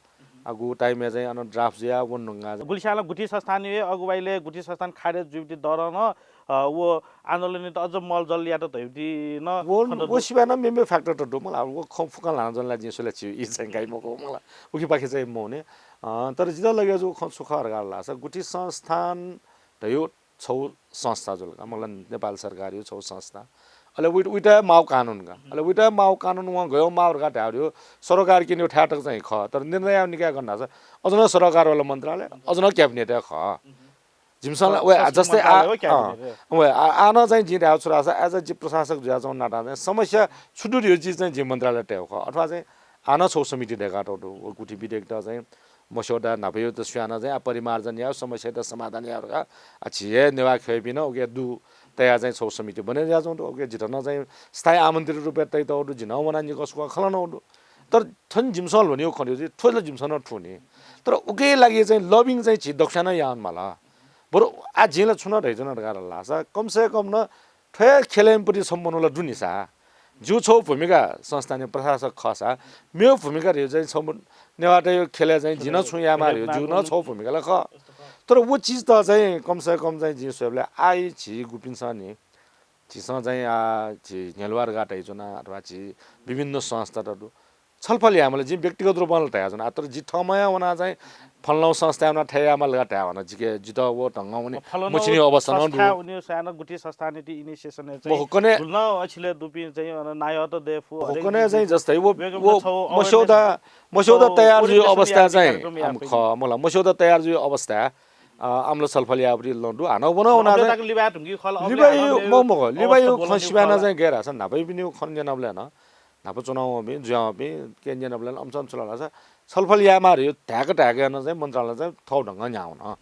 आगु time-य् चाहिँ अन draft जुया वन ढुंगा। गुलिस्यां ला गुठी संस्थानया अगुवाइलय् गुठी संस्थान खारेज जुइबलय् डरं नं, अ, व आन्दोलनयात अझ मलजल यात धइबलय् नं व, खँ त व दु। सिवाय् नं मेमेगु factor त दु मला। व खँ फुक्कं ल्हाना ज्वने ला जिं स्वले छिउ ई चाहिँ गाइ मखु मला। उखेपाखे चाहिँ मवने। अ, तर जितः लगे जूगु खँ छु खः धकाः धाःसा गुठी संस्थान धइगु छौ संस्था जुल का, मतलब नेपाल सरकारया छौ संस्था। अले उइ-, उइत माःगु कानुन का। अले उइत माःगु कानुन वं गयौ माःगु धकाः धायेगु सरकारकी न्यु थाय् तक चाहिँ खः। तर निर्णय निकाय् गन धाःसा अझ नं सरकारवाला मन्त्रालय, अझ नं cabinet हे खः। जिमिसं ला, व, जस्तै आ, अँ, व, आ, आ नं चाहिँ जिं धायेगु छु धाःसा, as a जि प्रशासक जुयाच्वंगु नातां चाहिँ समस्या छु दु धइगु चिज चाहिँ जिं मन्त्रालयय् तयेगु खः। अथवा चाहिँ आ नं छौ समिति दय्कातःगु दु। व गुठी विधेयक त चाहिँ मस्यौदा न्हापायात स्वयाः नं चाहिँ आ परिमार्जन यायेगु, समस्यायात समाधान यायेगु धकाः आ झी हे नेवाः ख्यःपिं नं उके दु तयाः चाहिँ छौ समिति बने जुयाच्वंगु दु। उके जितः नं चाहिँ स्थायी आमन्त्रित रूपय् तयातःगु दु, जि नं वनाः निकः स्वकः खँ ल्हानागु दु। तर थन जिमिसं ल्ह्वनीगु खँ दु, थ्व ला जिमिसं नं थू नि। तर उके लागि चाहिँ lobbying चाहिँ झी दक्वस्यां नं याये माल। बरु आ जिं ला छु नं धयाच्वना धकाः धाःसा, कम से कम नं थ्व ख्यलय् पति छम्ह मनू ला दु नि सा। जिगु छौ भूमिका संस्थानया प्रशासक खःसा, मेगु भूमिका धइगु चाहिँ छम्ह नेवाःतय् ख्यलय् चाहिँ जिं नं छुं यायेमाः धइगु जिगु नं छौ भूमिका ला खः। तर व चिज त चाहिँ कम से कम चाहिँ जिं स्वयेबलय् आः झी गुपिन्सं नि झीसं चाहिँ आ, झी न्ह्यलुवा धकाः धयाच्वना अथवा झी विभिन्न संस्थात दु। छलफल यायेमाल, जिं व्यक्तिगत रूपं ला धयाच्वना। आ, तर जि थःम्हं वनाः चाहिँ फलानागु संस्थाय् वनाः थथे यायेमाल धकाः धायेवं जिके, जितः व ढंगं वने मछिनिगु अवस्था नं दु। मखु, कन्हय् चाहिँ जस्तै व, व मस्यौदा, मस्यौदा तयार जुइगु अवस्था चाहिँ आम खः, मखु ला, मस्यौदा तयार जुइगु अवस्था, अ, आम ला छलफल यायेबलय् नं दु। हानं वन वनाः चाहिँ लिबायु, मखु, लिबायु खँ सिबाय् नं चाहिँ गय् धाःसा न्हापायापिनिगु खँ न्यनाबलय् नं न्हापा च्वनावंपिं, जुयावंपिं के न्यनाबलय् नं अम्सं छु ला धाःसा छलफल यायेमाः धइगु धाय्क धाय्क नं चाहिँ मन्त्रालय चाहिँ थःगु ढंगं न्ह्यावन।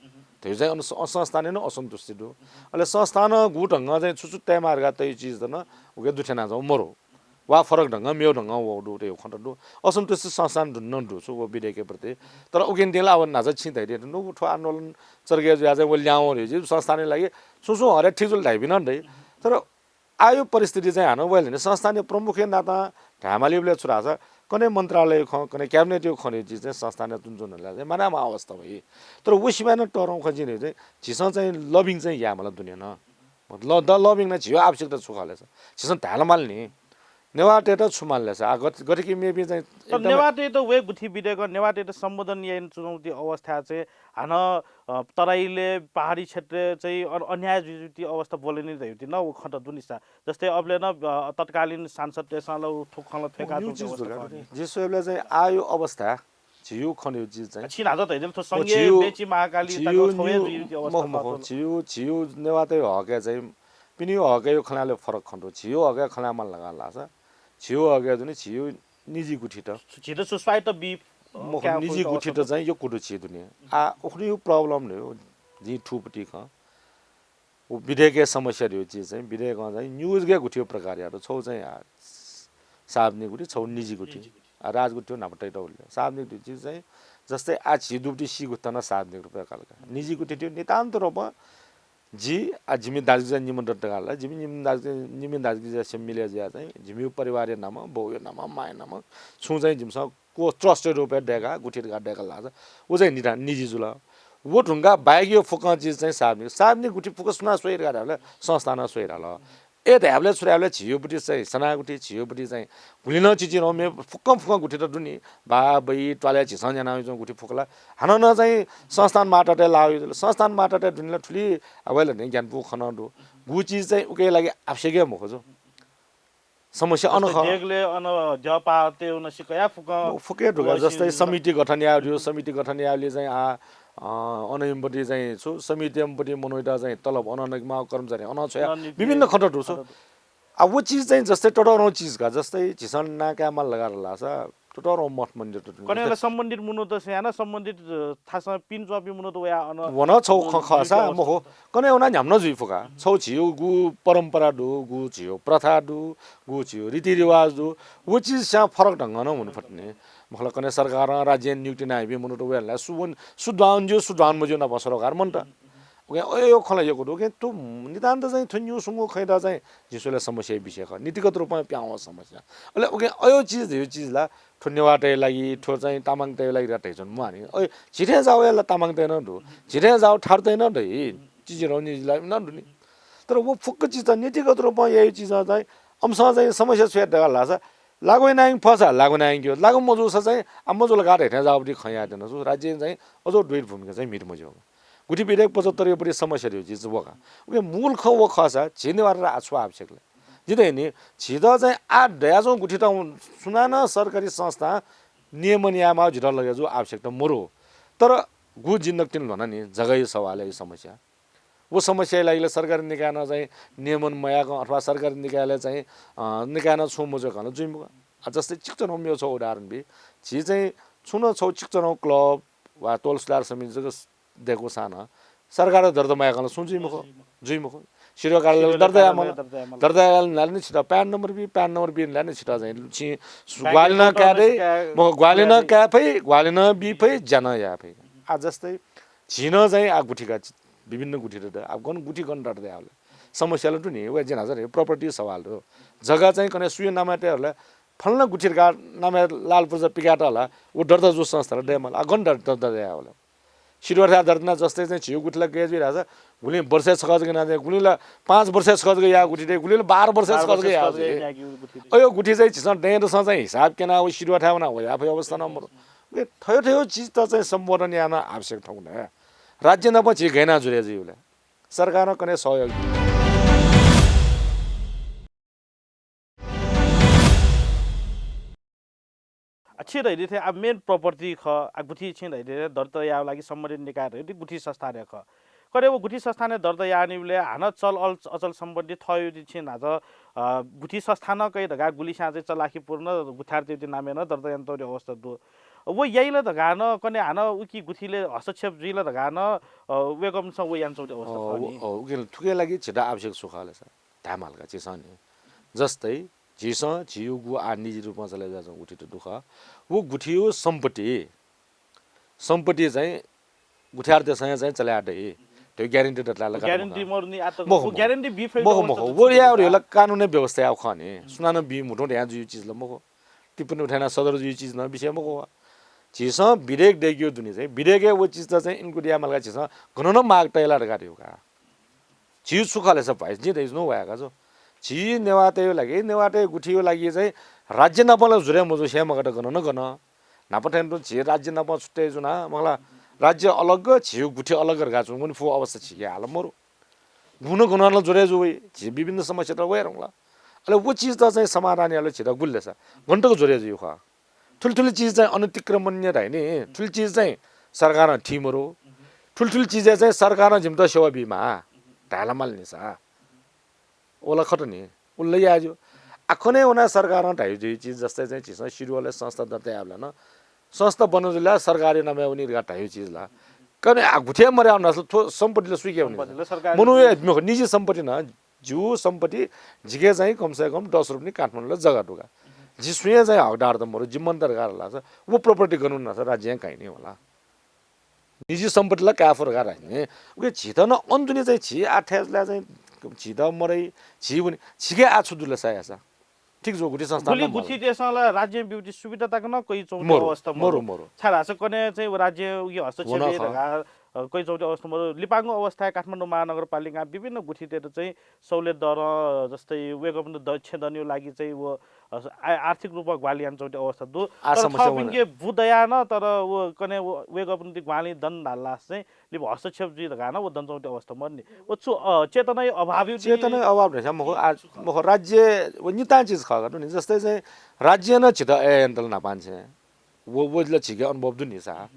धइगु चाहिँ अन-, अ, संस्थानय् नं असन्तुष्टि दु। अले संस्थानं गुगु ढंगं चाहिँ छु छु तयेमाः धकाः तइगु चिज त नं उके दुथ्यानाच्वंगु मरु। वा फरक ढंगं मेगु ढंगं वःगु दु, धइगु खँ त दु। असन्तुष्टि संस्थान दुने नं दु छु व विधेयकया प्रति। तर उकिं दिं ला अब न्हाचः छिं धयादी धुन, व थ्व आन्दोलन चर्के जुयाः चाहिँ व ल्याहां वंगु धइगु संस्थानया लागि छुं छुं हरे ठीक जुल धाइपिं नं दइ। तर आःयागु परिस्थिति चाहिँ हानं वय् ला नि संस्थानया प्रमुखया नातां धायेमालीबलय् छु धाःसा कन्हय् मन्त्रालयया खँ, कन्हय् cabinet-या खँ धइगु चिज चाहिँ संस्थानय् तुं च्वंगु ला चाहिँ मानाः माःगु अवस्था वइ। तर व सिमाय् नं तःधंगु खँ जिं धइगु चाहिँ झीसं चाहिँ lobbying चाहिँ यायेमाल दुने नं। मतलब lobbying नं झीगु आवश्यकता छु खः ले सा? झीसं धाये ला माल नि। नेवाःतय्‌त छु माल ले सा? आ, गत-, गथे कि मेपिं चाहिँ तर एकदमै नेवाःतय्‌त व गुथि विधेयकं नेवाःतय्‌त सम्बोधन यानाच्वंगु अवस्थाय् चाहिँ हानं, अ, तराईले पहाडी क्षेत्रय् चाहिँ अन-, अन्याय जुइगु अवस्था ब्वलनी धइगु नं व खँ त दु नि सा। जस्तै अबले नं, अ, तत्कालीन सांसदतय्‌सं ला उ थ्व खँ ला थ्वय्‌का न्यू च्वंगु चिज अवस्था दुका खः नि। जिं स्वयेबलय् चाहिँ आःयागु अवस्था झीगु खनेगु चिज चाहिँ छिं हाजत धयादिल थ्व व संघीय झीगु, बेंची महाकाली झीगु ताकि थ्व हे न्यू जुइगु अवस्था मखु, मखु, खः। झीगु, झीगु नेवाःतय्‌गु हकय् चाहिँ पिनिगु हकय् खँ ल्हायेबलय् फरक खँ दु। झीगु हकय् खँ ल्हायेमाल धकाः धाःसा झीगु हकय् दुने झीगु निजी गुथित। झीत छु स्वायत्त बी, अ, मखु, क्या निजी फुल गुथित अवस्था चाहिँ यक्व दु झी दुने। आ, उखुन्हुया problem न्हय् जिं थुपति खँ। व विधेयकया समस्या धइगु चिज चाहिँ विधेयकं चाहिँ न्यू जक गुथिया प्रकार यात। छगू चाहिँ, आ, सार्वजनिक गुथि, छगू निजी गुथि। निजी गुथि। आ, राजगुथि न्हापा तयातःगु। सार्वजनिक धइगु चिज चाहिँ जस्तै आ झी दुपति सी गुथि नं सार्वजनिक रूपं काल का। निजी गुथि धइगु नितान्त रूपं जि, आ, जिमि दाजुकिजा निम्ह दत धकाः ला, जिमि निम्ह दाजुकिजा, निम्ह दाजुकिजासे मिले जुयाः चाहिँ जिमिगु परिवारया नामं, बौया नामं, मांया नामं छुं चाहिँ जिमिसं को trust रूपय् दय्‌काः गुथि धकाः दय्‌काः लाःसा व चाहिँ निता-, निजी जुल। व धुंकाः बाहेकया फुक्कं चिज चाहिँ सार्वजनिक। सार्वजनिक गुथि फुक्क सुनां स्वइ धकाः धाःबलय् संस्थानं स्वइ धाल। ए धायेबलय् छु धायेबलय् झीगु पति चाहिँ सना गुथि, झीगु पति चाहिँ गुलि नं चिचिधंगु फुक्कं फुक्कं गुथित दु नि। बा, बइ, त्वालय् झीसं न्यानाच्वंगु गुथि फुक्क ला हानं नं चाहिँ संस्थान मार्फतय् लाःगु जुल। संस्थान मार्फतय् दुने ला थुलि अवहेलना ज्ञानपू खँ नं दु। गु चिज चाहिँ उकिया लागि आवश्यक हे मखु जु। समस्या अन जस्तै खः। देगलय् अन द्यःपाः तयेगु नं सिकया फुक्कं फुक्क हे धुका। व जस्तै सि- समिति गठन यायेगु, समिति गठन यायेबलय् चाहिँ आ, अ, अन इमिपति चाहिँ छु समितियाम्पति मनूत चाहिँ तलब अन नकेमाःगु कर्मचारी अन छ्वया अन नि- विभिन्न खँ दु छु। खँ दु। आ, व चिज चाहिँ जस्तै ततःधंगु चिज का, जस्तै झीसं नां कायेमाल धकाः धाःसा ततःधंगु मठ मन्दिर त कन्हय् ला सम्बन्धित मनूत स्याना सम्बन्धित, अ, थासं पिने च्वंपिं मनूत वया अन वन छगू खँ खःसा मखु। कन्हय् वना न्ह्याम्ह नं जुइ फु का। छगू झीगु परम्परा दु, गु झीगु प्रथा दु, गु झीगु रीतिरिवाज दु, व चिज स्यां फरक ढंगं नं हुनु फत नि। मखु ला कन्हय् सरकारं राज्यं नियुक्ति यानादीपिं मनूत वया ला सु वन, सु दुहां ज्यू, सु दुहां मज्यू नाप सरोकार मन्त। उकिं अय् खँ ला यक्व दु। उकिं थ्व नितान्त चाहिँ थ्व न्यू सुंगू खँयात चाहिँ जिं स्वयेबलय् समस्याया विषय खः। नीतिगत रूपं प्याहां वःगु समस्या। अले उकिं अय् चिज धइगु चिज ला थ्व नेवाःतय् लागि, थ्व चाहिँ तामाङतय् लागि धकाः धयाच्वने म्वाः नि। अय् झी थें जाःगु ला तामाङतय् नं दु, झी थें जाःगु थारुतय् नं दइ, चिचिधंगु निजी ला नं दु नि। तर व फुक्क चिज त नीतिगत रूपं याइगु चिजं चाहिँ अम्सं चाहिँ समस्या छु यात धकाः धाःसा लागू यानायंके फःसा लागू यानायंके, लागू मजूसा चाहिँ आ मजू ला का धइथें जाःगुपति खँ यायेत्यना छु। राज्यं चाहिँ अझ द्वैत भूमिका चाहिँ म्हिते मज्यू। गुथि विधेयक पचहत्तर योपति समस्या धइगु चिज व का। उकिं मूल खँ व खःसा झी नेवाःतय्त आः छु आवश्यक ले? जिं धया नि, झीत चाहिँ आः दयाच्वंगु गुथित सुनानं सरकारी संस्थां नियमन यायेमाःगु झीत लगे जूगु आवश्यकता मरु। तर गु जिं नकतिनि ल्ह्वना नि, जग्गाया सवालया समस्या। व समस्याया लागि ला सरकारी निकायनं चाहिँ नियमन मयाकं अथवा सरकारी निकायले चाहिँ, अ, निकायनं छुं मज्यूकं ला जुइ मखु। आ, जस्तै चिकचनौ मेगु छगू उदाहरण बी। झी चाहिँ छुं नं छगू चिकचनौ क्लब वा तोल सुधार समिति जक दय्‌कूसां नं सरकारं दर्ता मयाकं ला छुं जुइ मखु, जुइ मखु। सिडुवा कार्यालयं दर्ता यायेमाल, दर्ता यायेमाल। दर्ता यायेगु न्ह्यलय् नं छितः प्यान नम्बर बी, प्यान नम्बर बी न्ह्यलय् नं छितः चाहिँ छि ग्वाहालि नं काये दइ, मखु, ग्वाहालि नं काये फइ, ग्वाहालि नं बी फइ, ज्या नं याये फइ। आ, जस्तै झी नं चाहिँ आ गुथि का, विभिन्न गुथि दत। आ गन गुथि गन दत यायेबलय् समस्या ला दु नि, व जिं हाजत धयागु property सवाल दु। जग्गा चाहिँ कन्हय् सुया नामय् तये हला, फलाना गुथि धकाः नामय् लाल पुर्जा पिकायेत हला, व दर्ता जूगु संस्थां ला दयेमाल। आ गन दर्ता, दर्ता यायेबलय् सिडुवाथाय् दर्ता याना जस्तै चाहिँ झीगु गुथि ला गय् जुइ धाःसा गुलिं वर्षय् छकः जक याना दइ, गुलिं ला पाँच वर्षय् छकः जक याःगु गुथि दइ, गुलिं ला बाह्र वर्षय् छकः जक याःगु गुथि दइ। अय् गुथि चाहिँ झीसं दँय् दसं चाहिँ हिसाब क्यनाः व सिडुवाथाय् वनाः व याये फइगु अवस्था नं मरु। उकिं थ्व थ्व चिजत चाहिँ सम्बोधन यायेगु आवश्यक थौंकन्हय् राज्य नाप झी गय् याना जुरे जुइ ले? सरकारं कन्हय् सहयोग आ, छिं धयादी थें आ main property खः, आ गुथि छिं धयादी थें दर्ता यायेगु लागि सम्बन्धित निकाय धयादी गुथि संस्थान हे खः। कन्हय् व गुथि संस्थान हे दर्ता यानादीबलय् हानं चल अल-, अचल सम्बन्धी थःगु छिं न्हाचः, अ, गुथि संस्थानं कइ धकाः गुलिस्यां चाहिँ चलाखी पूर्ण गुथियारतय् नामय् नं दर्ता यानातःगु अवस्था दु। व याइ ला धकाः नं कन्हय् हानं उकी गुथिलय् हस्तक्षेप जुइ ला धकाः नं, अ, वय्‌कःपिन्सं व यानाच्वंगु अवस्था अ, खः नि। अ, उकिं थुकिया लागि झीत आवश्यक छु खः ले सा? धायेमाल का झीसं नि। जस्तै झीसं झीगु आ निजी रूपं चले जुयाच्वंगु गुथि त दु खः। व गुथिया सम्पत्ति, सम्पत्ति चाहिँ गुथियारतय्‌सं चाहिँ चले याये दइ। त्यो guarantee दत ला का guarantee मखु। मरु नि, आ त मखु, व मखु। Guarantee बी फइ मखु, त मखु। व यायेगु ला कानुनया व्यवस्था यायेगु खः नि। सुनानं बी म्हुतुं धयाः जुइगु चिज ला मखु। टिप्पणी उठे याना सदर जुइगु चिज नं विषय मखु। झीसं विधेयक दय्‌केगु दुने चाहिँ विधेयकय् व चिजत चाहिँ include यायेमाल का झीसं गनं नं माग तये ला धकाः धयागु का। झी छु खः ले सा भाइ, जिं धयाच्वनागु व हे का जु। झी नेवाःतय् लागि, नेवाःतय् गुथियो लागि चाहिँ राज्य नापं ला जुरे मजू, स्याये मगात गन न गन। न्हापा थें तुं झी राज्य नापं छुट्टै जुना, मखला राज्य अलग, झीयो गुथि अलग धकाः च्वंगुलिं फु अवस्था झीके हाल मरु। गुन गुन ला जुरे जू वइ, झी विभिन्न समस्यात वये धुंकल। अले व चिज त चाहिँ समाधान यायेला झीत गुलि लेसा गन तक जुरे जुइ खः। थुलि थुलि चिज चाहिँ अनतिक्रमणीय धाइ नि, थुलि चिज चाहिँ सरकारं थी मरु। थुलि थुलि चिजय् चाहिँ सरकारं जिमित सेवा बीमाः धायेला माल नि सा। व ला खत नि, उल्ला याये ज्यू। आखने वना सरकारं धाइ जुइ चिज जस्तै चाहिँ झीसं सिरुवालय् संस्था दर्ता यायेबलय् नं संस्था बने जुल ला सरकारी नामय् वनी धकाः धाइ चिज ला। कने आ गुथे मर्याः वना थ्व सम्पत्ति ला सुइके वनी? सम्पत्ति ला सरकारी मनू ए, निजी सम्पत्ति न, जिगु सम्पत्ति जिके चाहिँ कम से कम दस रुपैयाँ काठमाडौंलय् जग्गा दुगा। जि सुया चाहिँ हकदार त मरु, जि मन्त धकाः ला स, व property गन वना स राज्यं काइ नि होला। निजी सम्पत्ति ला काये फु धकाः धाइ नि। उके झीत न अन्तुनि चाहिँ झी आठ्याजला चाहिँ झीत मरै, झी वनी, झीके आ छु दुल सा यासा। ठीक जो गुथि संस्था गुलि न मरु। गुथितय्सं ला राज्यं ब्यूगु सुविधा तक नं कइ च्वंगु मरु, अवस्था मरु, मरु। मरु। छाय् धाःसा कने चाहिँ राज्यं उकी हस्तक्षेप वना याइ खः। धकाः, अ, कइ च्वंगु अवस्था मरु। लिपांगु अवस्थाय् काठमाडौं महानगरपालिकां विभिन्न गुथितय्त चाहिँ सहुलियत दरं, अ, जस्तै वय्कःपिन्त द-, छेँ दनेगु लागि चाहिँ व, अ, आ-, आर्थिक रूपमा ग्वाहालि याना च्वंगु अवस्था दु। आ तर समस्या वना। थःपिन्के बु दयाः नं तर व कने व-, वय्कःपिन्त ग्वाहालि दन धाःसा चाहिँ लिपा हस्तक्षेप जुइ धकाः नं व दन च्वंगु अवस्था मरु नि। व छु, अ, चेतनाया अभावया नि? चेतनाया अभाव धाःसा मखु, आ, मखु, राज्य व नितां चिज खः का नि। जस्तै चाहिँ राज्यं नं झीत अय् यानातल न्हापांनिसें। व, व ला झीके अनुभव दु नि सा।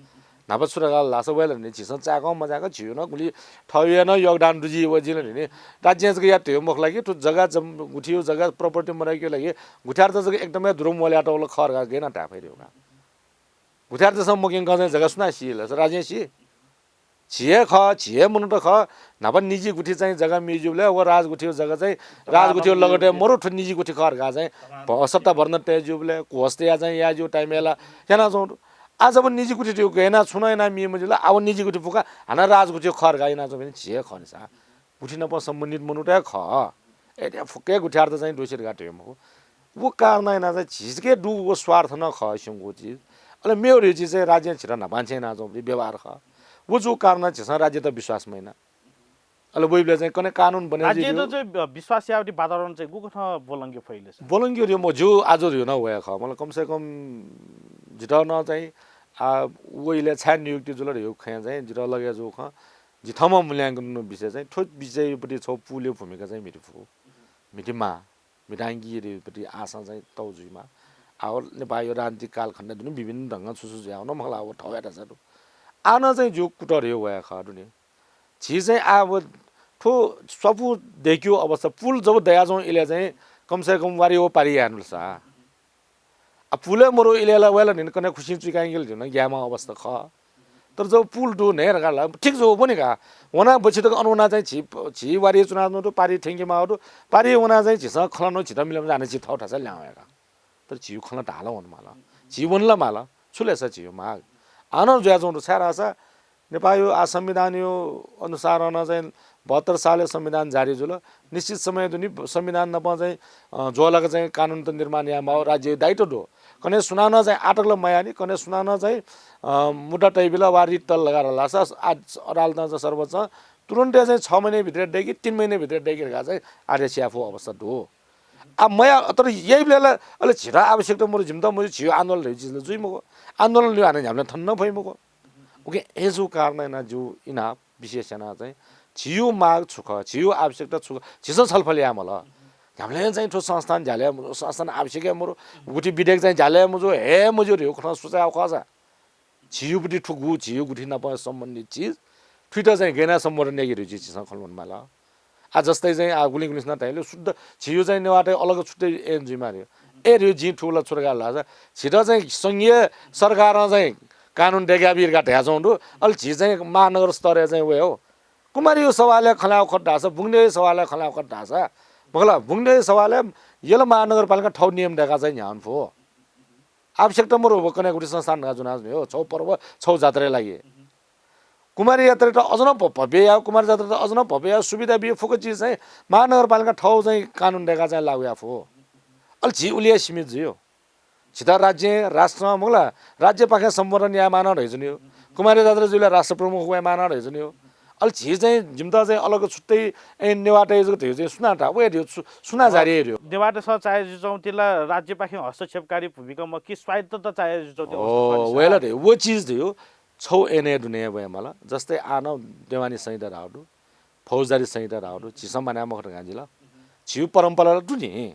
न्हापा छु धकाः धाःसा वय्कलं नि झीसं चाय्कं मचाय्कं झीयो नं गुलि थःयो नं योगदान दु जि व जिं ला नि। राज्यं जक यात धइगु मखु ला कि थ्व जग्गा जम-, गुथियो जग्गा property मदयेकेगु लागि गुथियारत जक एकदमै दुरुम वलयातःगु ला खः धकाः गय् याना धाये फइ धइगु का। गुथियारतय्सं मक्यंकं चाहिँ जग्गा सुनां सी ला? राज्यं सी। झी हे खः, झी हे मनूत खः। न्हापा निजी गुथि चाहिँ जग्गा मि जूबलय् व राजगुथियो जग्गा चाहिँ राजगुथियो लगतय् मरु, थ्व निजी गुथि खः धकाः चाहिँ भ-, सत्ता भर्ना तये जूबलय् कोष तयाः चाहिँ याये जूगु time-य् ला याना च्वंगु दु। आ जब निजी गुथियो गय् याना छुं नं याना मि मजिल, आ व निजी गुथि फुकाः हानं राजगुथियो खः धकाः याना च्वंगु झी हे खः नि सा। गुथि नाप सम्बन्धित मनूत हे खः। अय् फुक्क हे गुथियारत चाहिँ दोषी धकाः धइगु मखु। व कारणं यानाः चाहिँ झीके दु व स्वार्थ नं खः स्यंगु चिज। अले मेगु धइगु चिज चाहिँ राज्यं झीत न्हापांनिसें यानाच्वंगु व्यवहार खः। व जूगु कारणं झीसं राज्यत विश्वास मयाना। अले वइबलय् चाहिँ कने कानुन बने राज्यत चाहिँ विश्वास यायेगु वातावरण चाहिँ गुकथं ब्वलंके फइ ले सा? ब्वलंके धइगु मखु, ज्यू, आजु धइगु नं वया खः। मतलब कम से कम जितः नं चाहिँ, आ, व इलय् छाय् नियुक्ति जुल धइगु खँय् चाहिँ जितः लगे जूगु खँ, जि थःम्हं मूल्यांकन यानागु विषय चाहिँ थ्व विषयपट्टि छगू पुलया भूमिका चाहिँ म्हिते फु। म्हितेमाः, म्हितांकी धइगुपट्टि आशां चाहिँ तौ जुइमाः। आः नेपाःयो राजनीतिक कालखण्ड दुने विभिन्न ढंगं छु छु जुयावन मखु ला, व थःगु धाःसा दु। आः नं चाहिँ ज्यू कुतः धइगु वया खः दुने। झी चाहिँ आः व थ्व स्वापू दय्केगु अवस्था, पुल जब दयाच्वंगु इलय् चाहिँ कम से कम वारी व पारी याये नुल सा। आ, पुल हे मरु इलय् ला वय्कलं न्हिन कन्हय् खुसिं चुइकाय्केगु ला न्हिन ग्याःम्ह अवस्था खः। तर जब पुल दु न्हय् धकाः ला ठीक जू वने का। वना बछि तक अन वना चाहिँ झी, झी वारी च्वनाच्वंगु दु, पारी थ्यंके माःगु दु, पारी वना चाहिँ झीसं खँ ल्हानागु झीत मिले मजू, हानं झी थःगु थासय् ल्याहां वया का। तर झीगु खँ ला धाः ला वन माल, झी वने ला माल, छु ले सा झीगु माग। आः नं जुयाच्वंगु दु, छाय् धाःसा नेपाःयो आः संविधानयो अनुसारं नं चाहिँ बहत्तर सालय् संविधान जारी जुल। निश्चित समय दुने संविधान नाप चाहिँ, अ, ज्वःलाक चाहिँ कानुन त निर्माण यायेमाःगु राज्ययो दायित्व दु। कन्हय् सुनानं चाहिँ आः तक ला मयाःनि, कन्हय् सुनानं चाहिँ, अ, मुद्दा तयाबिल वा रिट तल धकाः धाःसा आ-, अदालतं चाहिँ सर्वोच्चं तुरुन्तय् चाहिँ छ महिना भित्र दय्के, तीन महिना भित्र दय्के धकाः चाहिँ आदेश याये फुगु अवस्था दु। आ, मयाः, तर याइबलय् ला अले झीत आवश्यकता मरु, जिमित मरु, झीयो आन्दोलन धइगु चिज ला जुइ मखु। आन्दोलन लिउ हानं न्ह्याबलें थन नं फइ मखु। उकिं अय् जूगु कारणं यानाः ज्यू इनाप विशेष यानाः चाहिँ झीयो माग छु खः, झीयो आवश्यकता छु खः, झीसं छलफल याये माल। न्ह्याबलें चाहिँ थ्व संस्थान ज्यालय् मजू, संस्थान आवश्यक हे मरु, गुथि विधेयक चाहिँ ज्यालय् मजू, हे मज्यू धइगु कथं सुचायेगु खःसा झीयोपट्टि थुगु, झीयो गुथि नाप सम्बन्धित चिज थुइत चाहिँ गय् यानाः सम्बोधन याके धइगु चिज झीसं खँ ल्हाने माल। आ, जस्तै चाहिँ, आ, गुलिं गुलिंसिनं धाइ ले, शुद्ध झीयो चाहिँ नेवाःतय् अलग छुट्टै ऐन जुइमाः धइगु। ए धइगु जिं थुगु ला छु धकाः धाःसा, झीत चाहिँ संघीय सरकारं चाहिँ कानुन दय्काबी धकाः धयाच्वंगु दु, अले झी चाहिँ महानगर स्तरय् चाहिँ वये हो। कुमारीयो सवालय् खँ ल्हायेगु खः धाःसा, बुंगदेयो सवालय् खँ ल्हायेगु खः धाःसा, मखु ला, बुंगदेयो सवालय् यल महानगरपालिकां थःगु नियम दय्काः चाहिँ न्ह्यावने फु। आवश्यकता मरु, व कन्हय् गुथि संस्थान धकाः जुयाच्वनी हो, छगू पर्व, छगू जात्राया लागि। कुमारी यात्रायात अझ नं भ-, भव्य यायेगु, कुमारी जात्रायात अझ नं भव्य यायेगु, सुविधा बिये फुक्क चिज चाहिँ महानगरपालिकां थःगु चाहिँ कानुन दय्काः चाहिँ लागू याये फु। अले झी उलि हे सीमित जुइ हो। झीत राज्यं, राष्ट्रं, मखु ला, राज्यपाखें सम्बोधन यायेमाः नं धइच्वनी हो। कुमारी जात्रा जुइबलय् राष्ट्र प्रमुख वयेमाः नं धइच्वनी हो। अले झी चाहिँ जिमित चाहिँ अलग छुट्टै ए नेवाःतय् जक धयो चाहिँ सुनां ता वया धयो सु-, सुनां जारी हे धयो। नेवाःतय्‌सं चाहे जुइचौं तिला राज्यपाखें हस्तक्षेपकारी भूमिका मखु कि स्वायत्तता चाहे जुइचौं ति अवस्था छ नि वयला धयो वो चिज धयो छौ एने दुने वया मला। जस्तै आन देवानी संहिता धाउ दु, फौजदारी संहिता धाउ दु, झीसं मान्या मखु धकां जिल। झिउ परम्परा दु नि।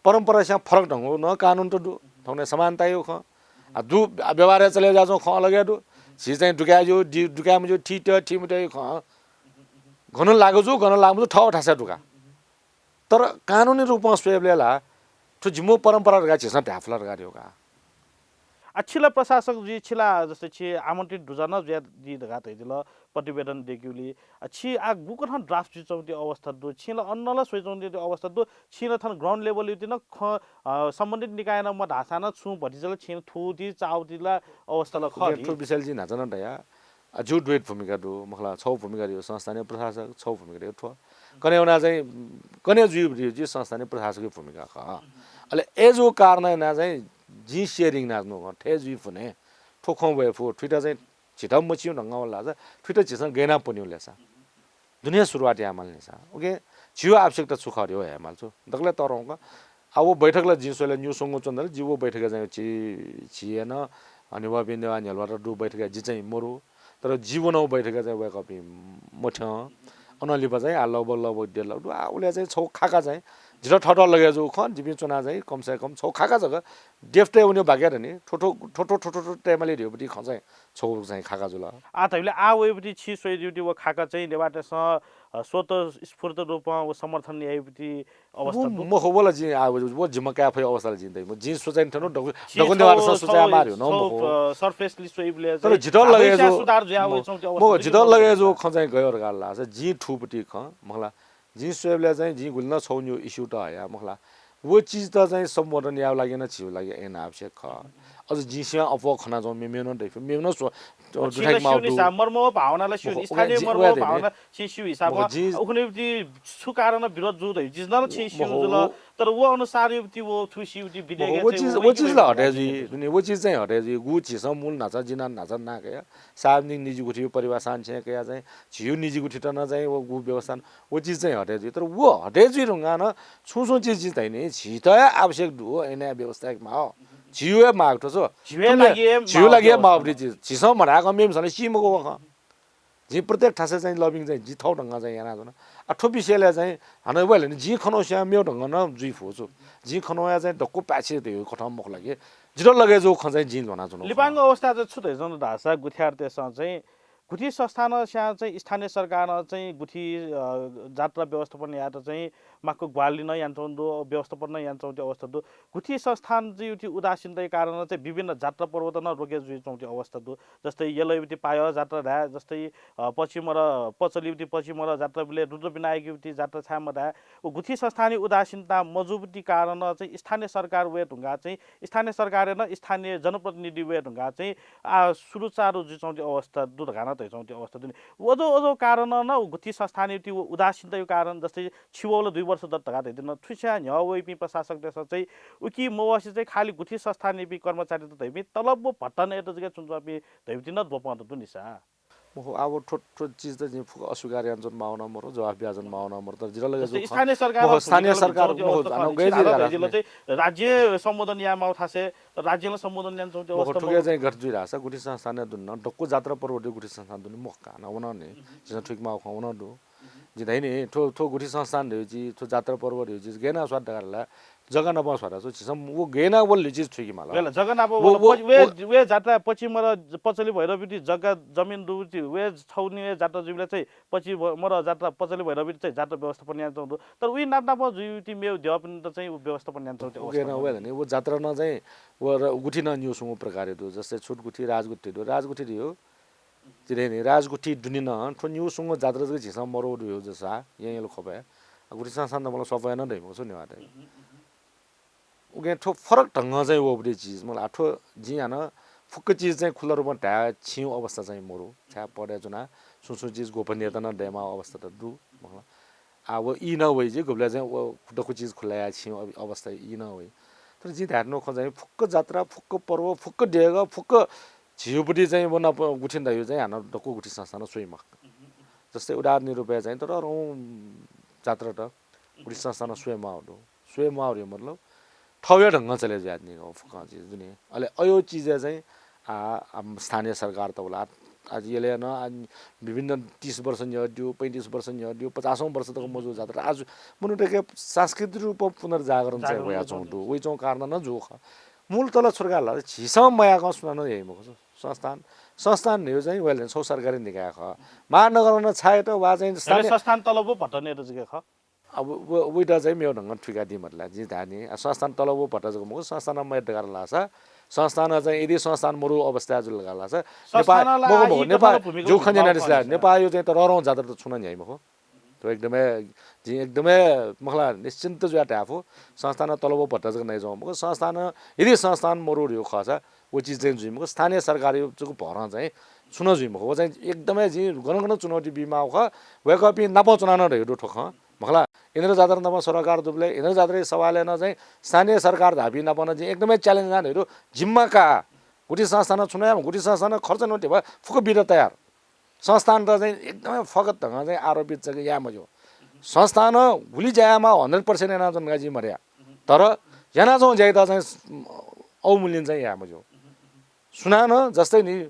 परम्परा स्यां फरक ढंगु न कानुन त दु। थौने समानता यो खँ। आ दु आ व्यवहार चले जाजो खँ अलग दु। झी चाहिँ दुकाय जो दि दुकाय मजो ठी त ठी मते खँ। घन लागो जो घन लागो जो ठौ ठासा दुका। तर कानुनी रूपमा स्वयबले ला ठु जिमु परम्परा रगा झीसं ढ्याफला रगा दियो का। आ छिला प्रशासक जी छिला जस्तै छि आमन्त्रित दुजा न जुया दि धका धैदिल। प्रतिवेदन देक्युली आ छि आ गुकथं ड्राफ्ट जुइचौं ति अवस्था दु। छिला अन्नला स्वइचौं ति अवस्था दु। छिला थन ग्राउन्ड लेभल युति न ख-, अ, सम्बन्धित निकाय न म धासा न छु भतिजल छिन थुति चाउतिला अवस्था ल खः नि। थु विषय जी नाचन दया। आ जु द्वैत भूमिका दु मखला छौ भूमिका दु संस्थानीय प्रशासक छौ भूमिका दु थ्व। कने वना चाहिँ कने जुइ जी संस्थानीय प्रशासक भूमिका ख। अले ए जो कारण ना चाहिँ जी शेयरिङ नाचनु थे जुइ फुने। ठोखं वयफु ठुइटा चाहिँ झित मचिउ ढंगा वला जा। ठुइटा झिसं गैना पनिउ लेसा। दुनिया सुरुवात यामाल निसा। ओके। झिउ आवश्यकता छु खरियो यामाल छु। दकले तरौंक। आ वो बैठकला जिं सोले न्यू सोंगो चंदल जी वो बैठक चाहिँ छि छिएन। अनि वा बिन्दे वा न्यलवा दु बैठक जी चाहिँ मरु। तर जीवनौ बैठक चाहिँ वयकपि मथ्यं। अनलिपा चाहिँ आ लगभग लगभग डेढ लाख दु। आ उले चाहिँ छौ खाका चाहिँ झिर ठट लगे जो खन जिपिं चुना चाहिँ कम से कम छौ खाका जक। डेफ्टे उन्यो भाग्या धनी ठोठो ठोठो ठोठो टेमले ढ्योपति खँ चाहिँ छौ चाहिँ खाका जुल। आ तैले आ वयपति छि सोय ड्युटी व खाका चाहिँ नेवातस स्वत स्फूर्त रूपमा व समर्थन यायपति अवस्था दु। मखु वला जिं आ व जिम्मा काये फइ अवस्थाले जिं दै। जिं सोचाइ थनु डगु डगु नेवार स सोचाइ मार्यो न मखु। सरफेसली सोइबले तर जितल लगे जो सुधार जुया व चौथि अवस्था मखु जितल लगे जो खँ चाहिँ गयो रगाल ला। जिं ठुपति खँ मखला। जिं सोइबले चाहिँ जिं गुलिन छौ न्यू इस्यु त हया मखला। व चिज त चाहिँ सम्बोधन याव लागि न छिव लागि एन आवश्यक ख। अझ जिं सिया अप्व खना जो मेमेन दै मेमेन सो दुथाक माउ दु। मर्म भावनाले सिउ स्थानीय मर्म भावना छिं स्यू हिसाबमा उखुने छु कारण विरोध जू धइ जिजन छिं स्यू जुल। तर व अनुसार युवती व थु सिउती विधेयक वो चीज वो चीज ला हटे जुइ। दुने वो चीज चाहिँ हटे जुइ। गु झीसं मूल नाचा जिना नाचा ना कया सार्वजनिक निजी गुठी परिवार सान छे कया चाहिँ झिउ निजी गुठी त न चाहिँ वो गु व्यवस्था वो चीज चाहिँ हटे जुइ। तर वो हटे जुइ रुंगा न छुं छुं चीज जिं तैने झीत आवश्यक दु एने व्यवस्था एक माओ। झिउ माग ठो सो झिउ लागि माओ चीज झीसं मराक मेम सन सीमगो वख। जिं प्रत्येक ठासय् चाहिँ लबिङ चाहिँ जि थौ ढंगं चाहिँ यानाच्वना। आ थ्व विषयलय् चाहिँ हानं वय्‌कलं नि जिं खनौ स्यां मेव ढंगं नं जुइ फु छु। जिं खनौया चाहिँ दक्व पाछे धयु कथं मखु ला कि जितः लगे जू खँ चाहिँ जिं ल्ह्वनाच्वना। लिपांगु अवस्था चाहिँ छु धइजन धाःसा गुथियारतेसं चाहिँ गुथि संस्थान स्यां चाहिँ स्थानीय सरकारं चाहिँ गुथि, अ, जात्रा व्यवस्थापन यात चाहिँ माक्व ग्वाहालि नं यानाच्वं दु, व्यवस्थापन नं यानाच्वं दु अवस्था दु। गुथि संस्थान चाहिँ उदासीनताया कारण चाहिँ विभिन्न जात्रा पर्वत नं रोके जुइच्वं दु अवस्था दु। जस्तै यलय्‌बुति पायः जात्रा धाये, जस्तै, अ, पछिमर पचलिबुति पछिमर जात्राबलय् रुद्रविनायकबुति जात्रा छाय् मधाये। व गुथि संस्थानी उदासीनता मजूबुति कारण चाहिँ स्थानीय सरकार वये धुंका चाहिँ स्थानीय सरकारय् नं स्थानीय जनप्रतिनिधि वये धुंका चाहिँ आ सुरुचारु जुइच्वं दु अवस्था दु धकाः नं धइच्वं दु अवस्था दु नि। अजो अजो कारण नं गुथि संस्थानीबुति व उदासीनताया कारण जस्तै छिवल दुई वर्ष दत धकाः धइदिन थुस्या न्ह्यः वइपिं प्रशासकतय्‌सं चाहिँ उकी मवसे चाहिँ खालि गुथि संस्थानीपिं कर्मचारीत धइपिं तलब व भत्ता नयेत जक चुनचुनापिं धइपिं नं द्वपं दु निसा। मखु, आव थ्व, थ्व चिज त जिं फुक्क अस्वीकार यानाच्वने मावना मरु, जवाफ बियाच्वने मावना मरु, तर जितः लगे जस्तै जू स्थानीय सरकार मखु, स्थानीय सरकार मखु, हानं गय् जुइ धाःसा चाहिँ राज्य सम्बोधन याये माव थासे, तर राज्यं सम्बोधन यानाच्वं दु अवस्था मखु। थुके चाहिँ गत जुइ धाःसा गुथि संस्थान दुन, दक्व जात्रा पर्व दु गुथि संस्थान दुन मखु का, न वन नि, जिसं थुइक माव खँ वन दु। जि धाइ नि, थ्व, थ्व गुथि संस्थान धयु जि, थ्व जात्रा पर्व धयु जि, गय् ना स्वाद धकाः ला, जग्गा नाप स्वादा छु, झीसं व गय् ना वल ल्ह्यु चिज थुइके माल। वेला जग्गा नाप व, वल, व, पच-, वे, व वे जात्रा पछिमर पचली भैरवीति जग्गा जमिन दु ति, वे छौनी वे जात्रा जुइबले चाहिँ पछिमर जात्रा पचली भैरवीति चाहिँ जात्रा व्यवस्थापन यानाच्वं दु। तर उइ नाप नाप जुइति मेव द्यःपिन्त चाहिँ उ व्यवस्थापन यानाच्वं दु। व गय् ना वेला नि, व जात्रा न चाहिँ व र गुथि न न्यू सुंगु प्रकार दु, जस्तै छुट गुथि, राजगुथि दु, राजगुथि दु। जिरे नि राजगुथि दुने न थ्व न्यू सुंगु जात्रा जक झीसं मरु दु जसा, यं यल खपे। गुथि संस्थान त मला स्वपया न धइमु छु नेवाः त। उके थ्व फरक ढंगं चाहिँ वःबलय् चिज, मला थ्व जिं हानं फुक्क चिज चाहिँ खुल्ला रूपमा धाये छिं अवस्था चाहिँ मरु। छाय् पढे जुना सुं सुं चिज गोपनीयता नं दयेमाः अवस्था त दु, मला। आ, व ई नं वइ जि, गुबलय् चाहिँ व दक्व चिज खुल्ला याये छिं अव-, अवस्था ई नं वइ। तर जिं धाये धुन खँ चाहिँ फुक्क जात्रा, फुक्क पर्व, फुक्क देगः, फुक्क झिउपति चाहिँ व नाप गुथिं धायु चाहिँ हानं दक्व गुथि संस्थान स्वइमा। जस्तै उदाहरण रूपय् चाहिँ तर रौँ जात्रात गुठी संस्थानं स्वये माःगु दु। स्वये माःगु धइगु मतलब थौंया ढंगं चले जुयादीगु फुक्कं चिज दुने। अले अयो चिजय् चाहिँ आ, आ, स्थानीय सरकारत वल। आ, आज यलय् नं आ, विभिन्न तीस वर्ष न्ह्यः दु, पैंतीस वर्ष न्ह्यः दु, पचासौं वर्ष तक मजू जात्रा। आज मनूतय्के सांस्कृतिक रूपं पुनर्जागरण चाहिँ जागरण वयाच्वंगु दु। वयाच्वंगु कारण नं जू खः। मूलत ला छु धकाः ला झीसं मयाकं सुनानं याइ मखु। संस्थान, संस्थान न्ह्यः चाहिँ वय्कलं छगू सरकारी निकाय खः। महानगरं छाय् त वा चाहिँ स्थानीय संस्थान तलब व भत्ता नयेत जक खः। अब व, वइत चाहिँ मेगु ढंगं थुइकादी मतलब जिं धाये नि। आ, संस्थान तलब व भत्ता जक मखु, संस्थानं मयात धकाः धाःसा, संस्थानं चाहिँ यदि संस्थान मरु अवस्था जुल धकाः धाःसा, नेपाल, संस्थानला मखु, मखु, आइ नेपाल, कथं भूमिका जु खँ न्यना दिसला, उठ्पाउ नेपाल यो चाहिँ त रौँ जात्रा त छुं नं न्ह्याइ मखु। थ्व एकदमै, जिं एकदमै मखुला निश्चिन्त जुयाः धाये फु। संस्थानं तलब व भत्ता जक नयाच्वंगु मखु, संस्थानं यदि संस्थान मरु धइगु खःसा व चिज चाहिँ जुइ मखु। स्थानीय सरकारया जक भरं चाहिँ छुं नं जुइ मखु। व चाहिँ एकदमै जिं गन गन चुनौती बी माःगु खः। वय्कःपिं नाप च्वना नं धयागु दु थ्व खँ। मखुला, इन्द्र जात्रा नाप सरोकार दुबलय्, इन्द्र जात्राया सवालय् नं चाहिँ स्थानीय सरकार धाःपिं नाप नं जिं एकदमै challenge याना धयागु दु। जिम्मा का, गुठी संस्थानं छुं नं याये मखु, गुठी संस्थानं खर्च नं ध्यबा फुक्क बीत तयार। संस्थानत चाहिँ एकदमै फगत ढंगं चाहिँ आरोपित जक याये मज्यू। संस्थानं गुलि ज्या यायेमाः hundred percent यानाच्वन धकाः जिं मधया। तर यानाच्वंगु ज्यायात चाहिँ अवमूल्यन चाहिँ याये मज्यू। सुनानं जस्तै नि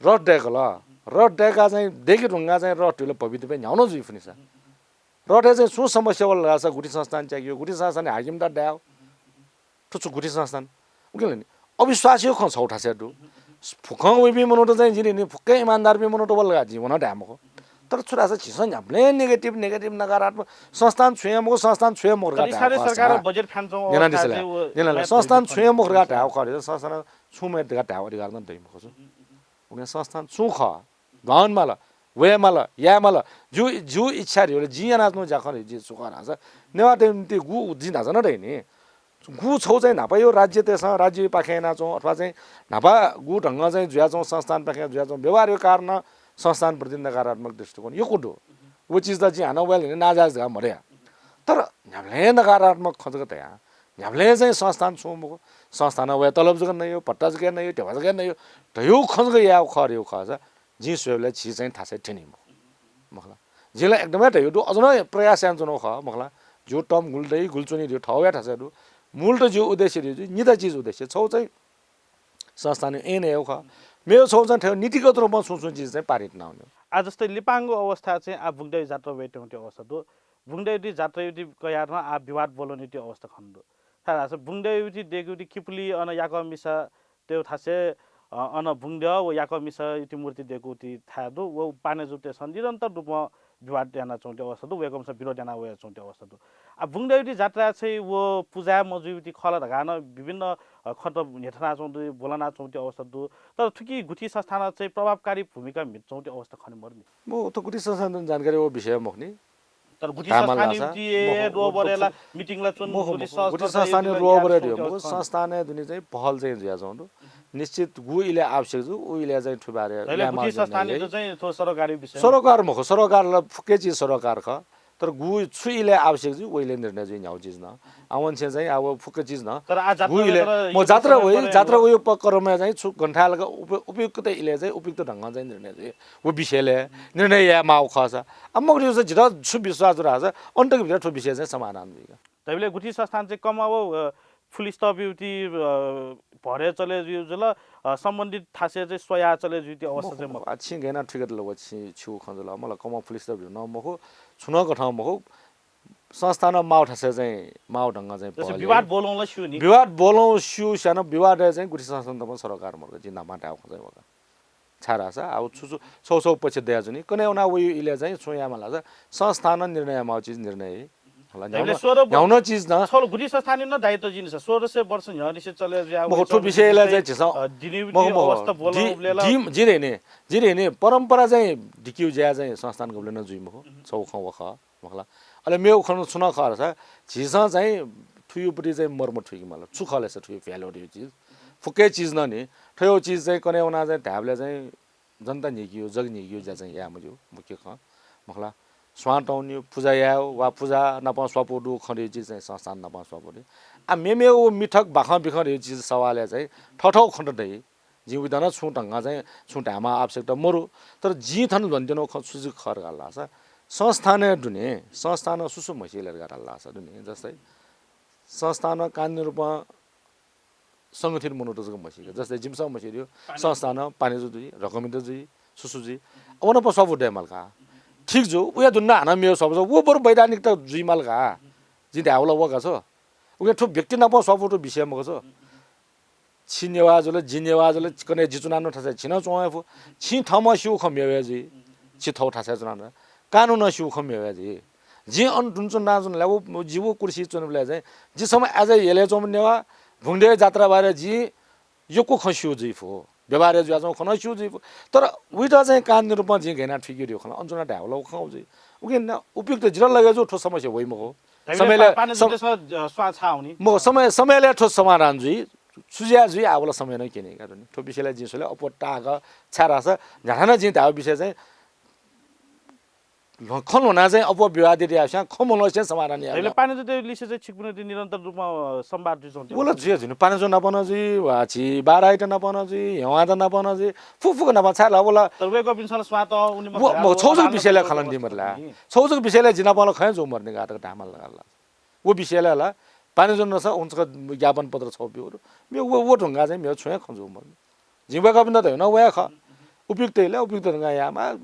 रथ दय्कल, रथ दय्काः चाहिँ दय्के धुंकाः चाहिँ रथ ध्वल भवितव्य न्ह्याउ नं जुइ फुनिसा। रथय् चाहिँ छुं समस्या वल धाःसा गुठी संस्थानं च्याकेगु, गुठी संस्थानं हाकिमत धायेगु। थ्व छु गुठी संस्थान? उकिं नि अविश्वासया खँ छगू थासय् दु। फुक्कं वइपिं मनूत चाहिँ जिं नि फुक्कं इमानदारपिं मनूत वल धकाः जिं व नं धाये मखु। तर छु धाःसा झीसं न्ह्याबलें negative, negative, नकारात्मक, संस्थान छुं हे मखु, संस्थान छुं हे मखु धकाः धायेगु खःसा, न्यना दिसँ ला, न्यना ला, संस्थान छुं हे मखु धकाः धायेगु खःसा, संस्थान छुं मखु धकाः धायेगु अधिकार नं दइ मखु। उकिं संस्थान छुं खः, ल्हानादिसँ, वयेमाल, यायेमाल, जिगु, जिगु इच्छा धइगु ला, जिं यानाच्वंगु ज्याखँ धइगु, जिं छु खः धाःसा, नेवाःतय् निंतिं गु जिं न्हाचः नं धाइ नि, गु छगू चाहिँ न्हापाया राज्यतय्सं, राज्यपाखें यानाच्वंगु अथवा चाहिँ न्हापा गु ढंगं चाहिँ जुयाच्वंगु संस्थानपाखें जुयाच्वंगु व्यवहारया कारणं संस्थानप्रति नकारात्मक दृष्टिकोण यक्व दु। व चिजत जिं हानं वयेगु ला नाजायज धकाः मधया। तर न्ह्याबलें नकारात्मक खँ जक धयाः, न्ह्याबलें चाहिँ संस्थान छुं मखु, संस्थानं वया तलब जक नइगु, भत्ता जक नइगु, ध्यबा जक नइगु धइगु खँ जक यायेगु खः धइगु खःसा, जिं स्वयेबलय् झी चाहिँ थासय् थ्यनी मखु। मखुला। जिं ला एकदमै धयागु दु, अझ नं प्रयास यानाच्वनागु खः, मखुला। जिगु term गुलि दइ, गुलि च्वनी धइगु थःगु थासय् दु। मूलत जिगु उद्देश्य धइगु निता चिज उद्देश्य। छगू चाहिँ संस्थानया ऐन यायेगु खः। मेगु छगू चाहिँ थ्व नीतिगत रूपं छुं छुं चिज चाहिँ पारित यानावनेगु। आः जस्तै लिपांगु अवस्था चाहिँ आः बुंगद्यःया जात्रा वयेत्यंगु अवस्था दु। बुंगद्यःया जात्राया कयार नं आः विवाद ब्वलंनित्यंगु अवस्था खने दु। छाय्धाःसा बुंगद्यःया दयेकूगु किपुली अन याकः मिसा तय्गु थासय्, अ, अन बुंगद्यः व याकः मिसाया मूर्ति दयेकूगु थाय् दु। व पानेजुतय्सं निरन्तर रूपं विवाद यानाच्वंगु अवस्था दु, वय्कःपिन्सं विरोध याना वयाच्वंगु अवस्था दु। आः बुंगद्यःया जात्राय् चाहिँ व पुजाय् मजुइगु खः ला धकाः नं विभिन्न, अ, खँत न्ह्यथनाच्वंगु दु, ब्वलनाच्वंगु अवस्था दु। तर थुकी गुठी संस्थानं चाहिँ प्रभावकारी भूमिका म्हिताच्वंगु अवस्था खने मदु नि। मखु, थ्व गुठी संस्थानं जानकारी व विषय मखु नि। तर गुठी संस्थानया निंतिं हे रोबरे ला meeting ला च्वन, गुठी संस्थानया रोबरे धइगु मखु, संस्थानया दुने चाहिँ पहल चाहिँ जुयाच्वंगु दु। निश्चित गु इलय् आवश्यक जू, उ इलय् चाहिँ थुबारे गुठी संस्थानया चाहिँ थ्व सरोकारया विषय। सरोकार मखु, सरोकार ला फुक्क चिज सरोकार खः। तर गु छु इलय् आवश्यक जू, व इलय् निर्णय जुइ न्ह्यागु चिज नं। आवंनिसें चाहिँ आः फुक्क चिज नं। तर आः जात्रा गु इलय्, म जात्रा वइ, जात्रा वइ उपक्रमय् चाहिँ छु गन थाय् लाक उप-, उपयुक्त इलय् चाहिँ उपयुक्त ढंगं चाहिँ निर्णय जुइ। व विषयलय् निर्णय याये माःगु खःसा, आ, मखु धइगु जितः छु विश्वास दु धाःसा, अन्तक भित्र थ्व विषय चाहिँ समाधान जुइगु। तैबलय् गुठी संस्थान चाहिँ कम व, अ, full stop युति, अ, भरे चले जुइ जुल, अ, सम्बन्धित थासय् चाहिँ स्वया चले जुइति अवस्था चाहिँ मखु। आ, छिं गय् याना थुइकादिल व छि, छिगु खँ जुल, मला कम full stop यु नं मखु, छुं नं कथं मखु, संस्थानं माःगु थासय् चाहिँ माःगु ढंगं चाहिँ जस्तै पहल विवाद ब्वलं ला स्यू नि। विवाद ब्वलं स्यू स्यान विवादय् चाहिँ गुठी संस्थान तकं सरोकार मरु, जिं न्हापां धायेगु खँ चाहिँ वका। छाय्धाःसा आः छु छु छगू छगू पक्ष दयाच्वनी। कन्हय् वना वइगु इलय् चाहिँ छुं यायेमाल धाःसा संस्थानं निर्णय यायेमाःगु चिज निर्णय हे। होला, न्ह्याउन, न्ह्याउन चिज नं। छगू गुठी संस्थानया नं दायित्व जिं नि, सोह्र सय वर्ष न्ह्यःनिसें चले जुया मखु, थ्व विषयलय् चाहिँ झीसं, अ, दिने मखु, मखु, वय्कःपिन्सं दि-, ब्वलं उबलय् ला दि-, जिं धयानि, जिं धयानि परम्परा चाहिँ दिकेगु ज्या चाहिँ संस्थानकबलय् नं जुइ मखु, छगू खँ व खः। मखुला। अले मेगु खँ छु नं खः धाःसा, झीसं चाहिँ थुइगु प्रति चाहिँ मर्म थुइके माल। छु खः ले सा थुइगु value धइगु चिज। फुक्क चिज नं नि, थ्व चिज चाहिँ कन्हय् वना चाहिँ धायेबलय् चाहिँ जनता न्ह्यीकेगु, जग न्ह्यीकेगु ज्या चाहिँ याये मज्यू, मुख्य खँ। मखुला। स्वां तःगु, पुजा यायेगु वा पुजा नाप स्वापू दुगु खँ धइगु चिज चाहिँ संस्थान नाप स्वापू दइ। आ, मेमेगु मिथक बाखं बिखं धइगु चिज सवालय् चाहिँ थःथःगु खँ त दइ। जिं उइत नं छुं ढंगं चाहिँ छुं धायेमाः आवश्यकता मरु। तर जिं थन ल्ह्वनातयागु खँ छु जक खः धकाः धाःसा, संस्थानय् दुने, संस्थानं सु सु म्हसीके धकाः धाःसा दुने, जस्तै संस्थानं कानुनी रूपं संगठित मनूत जक म्हसीके, जस्तै जिमिसं म्हसीके धइगु संस्थानं पानीजु जुइ, रकमित जुइ, सु सु जुइ, अन नाप स्वापू दयेमाल का। ठीक जू, उया दुने हानं मेगु स्वापू, व बरु वैधानिकता जुइमाल का। जिं धायेगु ला व खः। उकिं थ्व व्यक्ति नाप स्वापू थ्व विषय मखु। छि नेवाः जुल, जि नेवाः जुल, कन्हय् जि च्वनाच्वना थ्व थासय् छिं नं च्वं हे फु। छिं थःम्हं स्यूगु खँ मेगु हे जुइ। छि थःगु थासय् च्वनाच्वन। कानुनं स्यूगु खँ मेगु हे जुइ। जिं अन दुने च्वनाच्वनाबलय्, व जिगु कुर्सी च्वनाबलय् चाहिँ जि छम्ह as a यलय् च्वंम्ह नेवाः, भुइँदेय् जात्राबारय् जिं यक्व खँ स्यू जुइ फु। व्यवहारय् जुयाच्वंगु खँ नं स्यू जुइ फु। तर उइत चाहिँ कानुनी रूपं जिं गय् यानाः थुइके धइगु खँ ला अन च्वनाः धायेगु ला व खँ जुइ। उकिं न उपयुक्त जितः लगे जू थ्व समस्या वइ मखु। धाइबलय् समयलय् पा-, पानीजु सम-, देशं, अ, स्वां छाः हुनि। मखु, समय, समयलय् थ्व समाधान जुइ। छु जुया जुइ आः व ला समयं नं क्यनी का धुन। थ्व विषयलय् जिं स्वले अप्वः ताःगु, छाय्धाःसा न्ह्याथाय् नं जिं धाःगु विषय चाहिँ ल्ह्व-, खँ ल्ह्वनाः चाहिँ अप्वः विवादित याःसां खँ मल्ह्वसें समाधान याये। धाइबलय् पानीजुया लिसे चाहिँ छिकपिनि निरन्तर रूपमा, अ, संवाद जुइच्वंगु व ला जुया जुइ नि, पानीजु नाप नं जुइ, वा झी बाराइत नाप नं जुइ, हेवात नाप नं जुइ, फुक्क फुक्क नाप छाय् ला व ला। तर वय्कःपिन्सं ला स्वां त उनि व, मखु, व छगू जक विषयलय् खँ ल्ह्वने दी मते ला। छगू जक विषयलय् जि नाप ला खँ हे जू मते नि का धकाः धायेमाल धकाः ला। व विषयलय् ला पानीजु नाप नं उकिं ज्ञापन पत्र छगू ब्यु। मेगु व, व धुंकाः चाहिँ मेगु छुं हे खँ जू मते नि। जिं वय्कःपिन्त धयागु नं व हे खः। उपयुक्त इलय् उपयुक्त धुंकाः यायेमाः,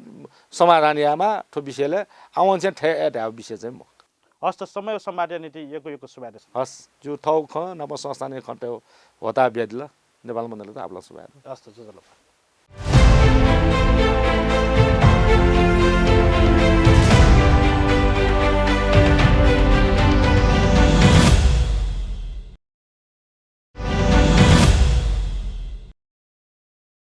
समाधान यायेमाः थ्व विषयलय्। आवंनिसें थथे हे धायेगु विषय चाहिँ मखु। हस् त, समय व संवादया निंतिं यक्व यक्व सुभाय् देछानाच्वना। हस्, जिगु थःगु खँ नाप संस्थानया खँत ह्वःताः बियादिल। नेपाल मण्डलयात आपालं सुभाय् दु। हस् त, ज्वजलपा।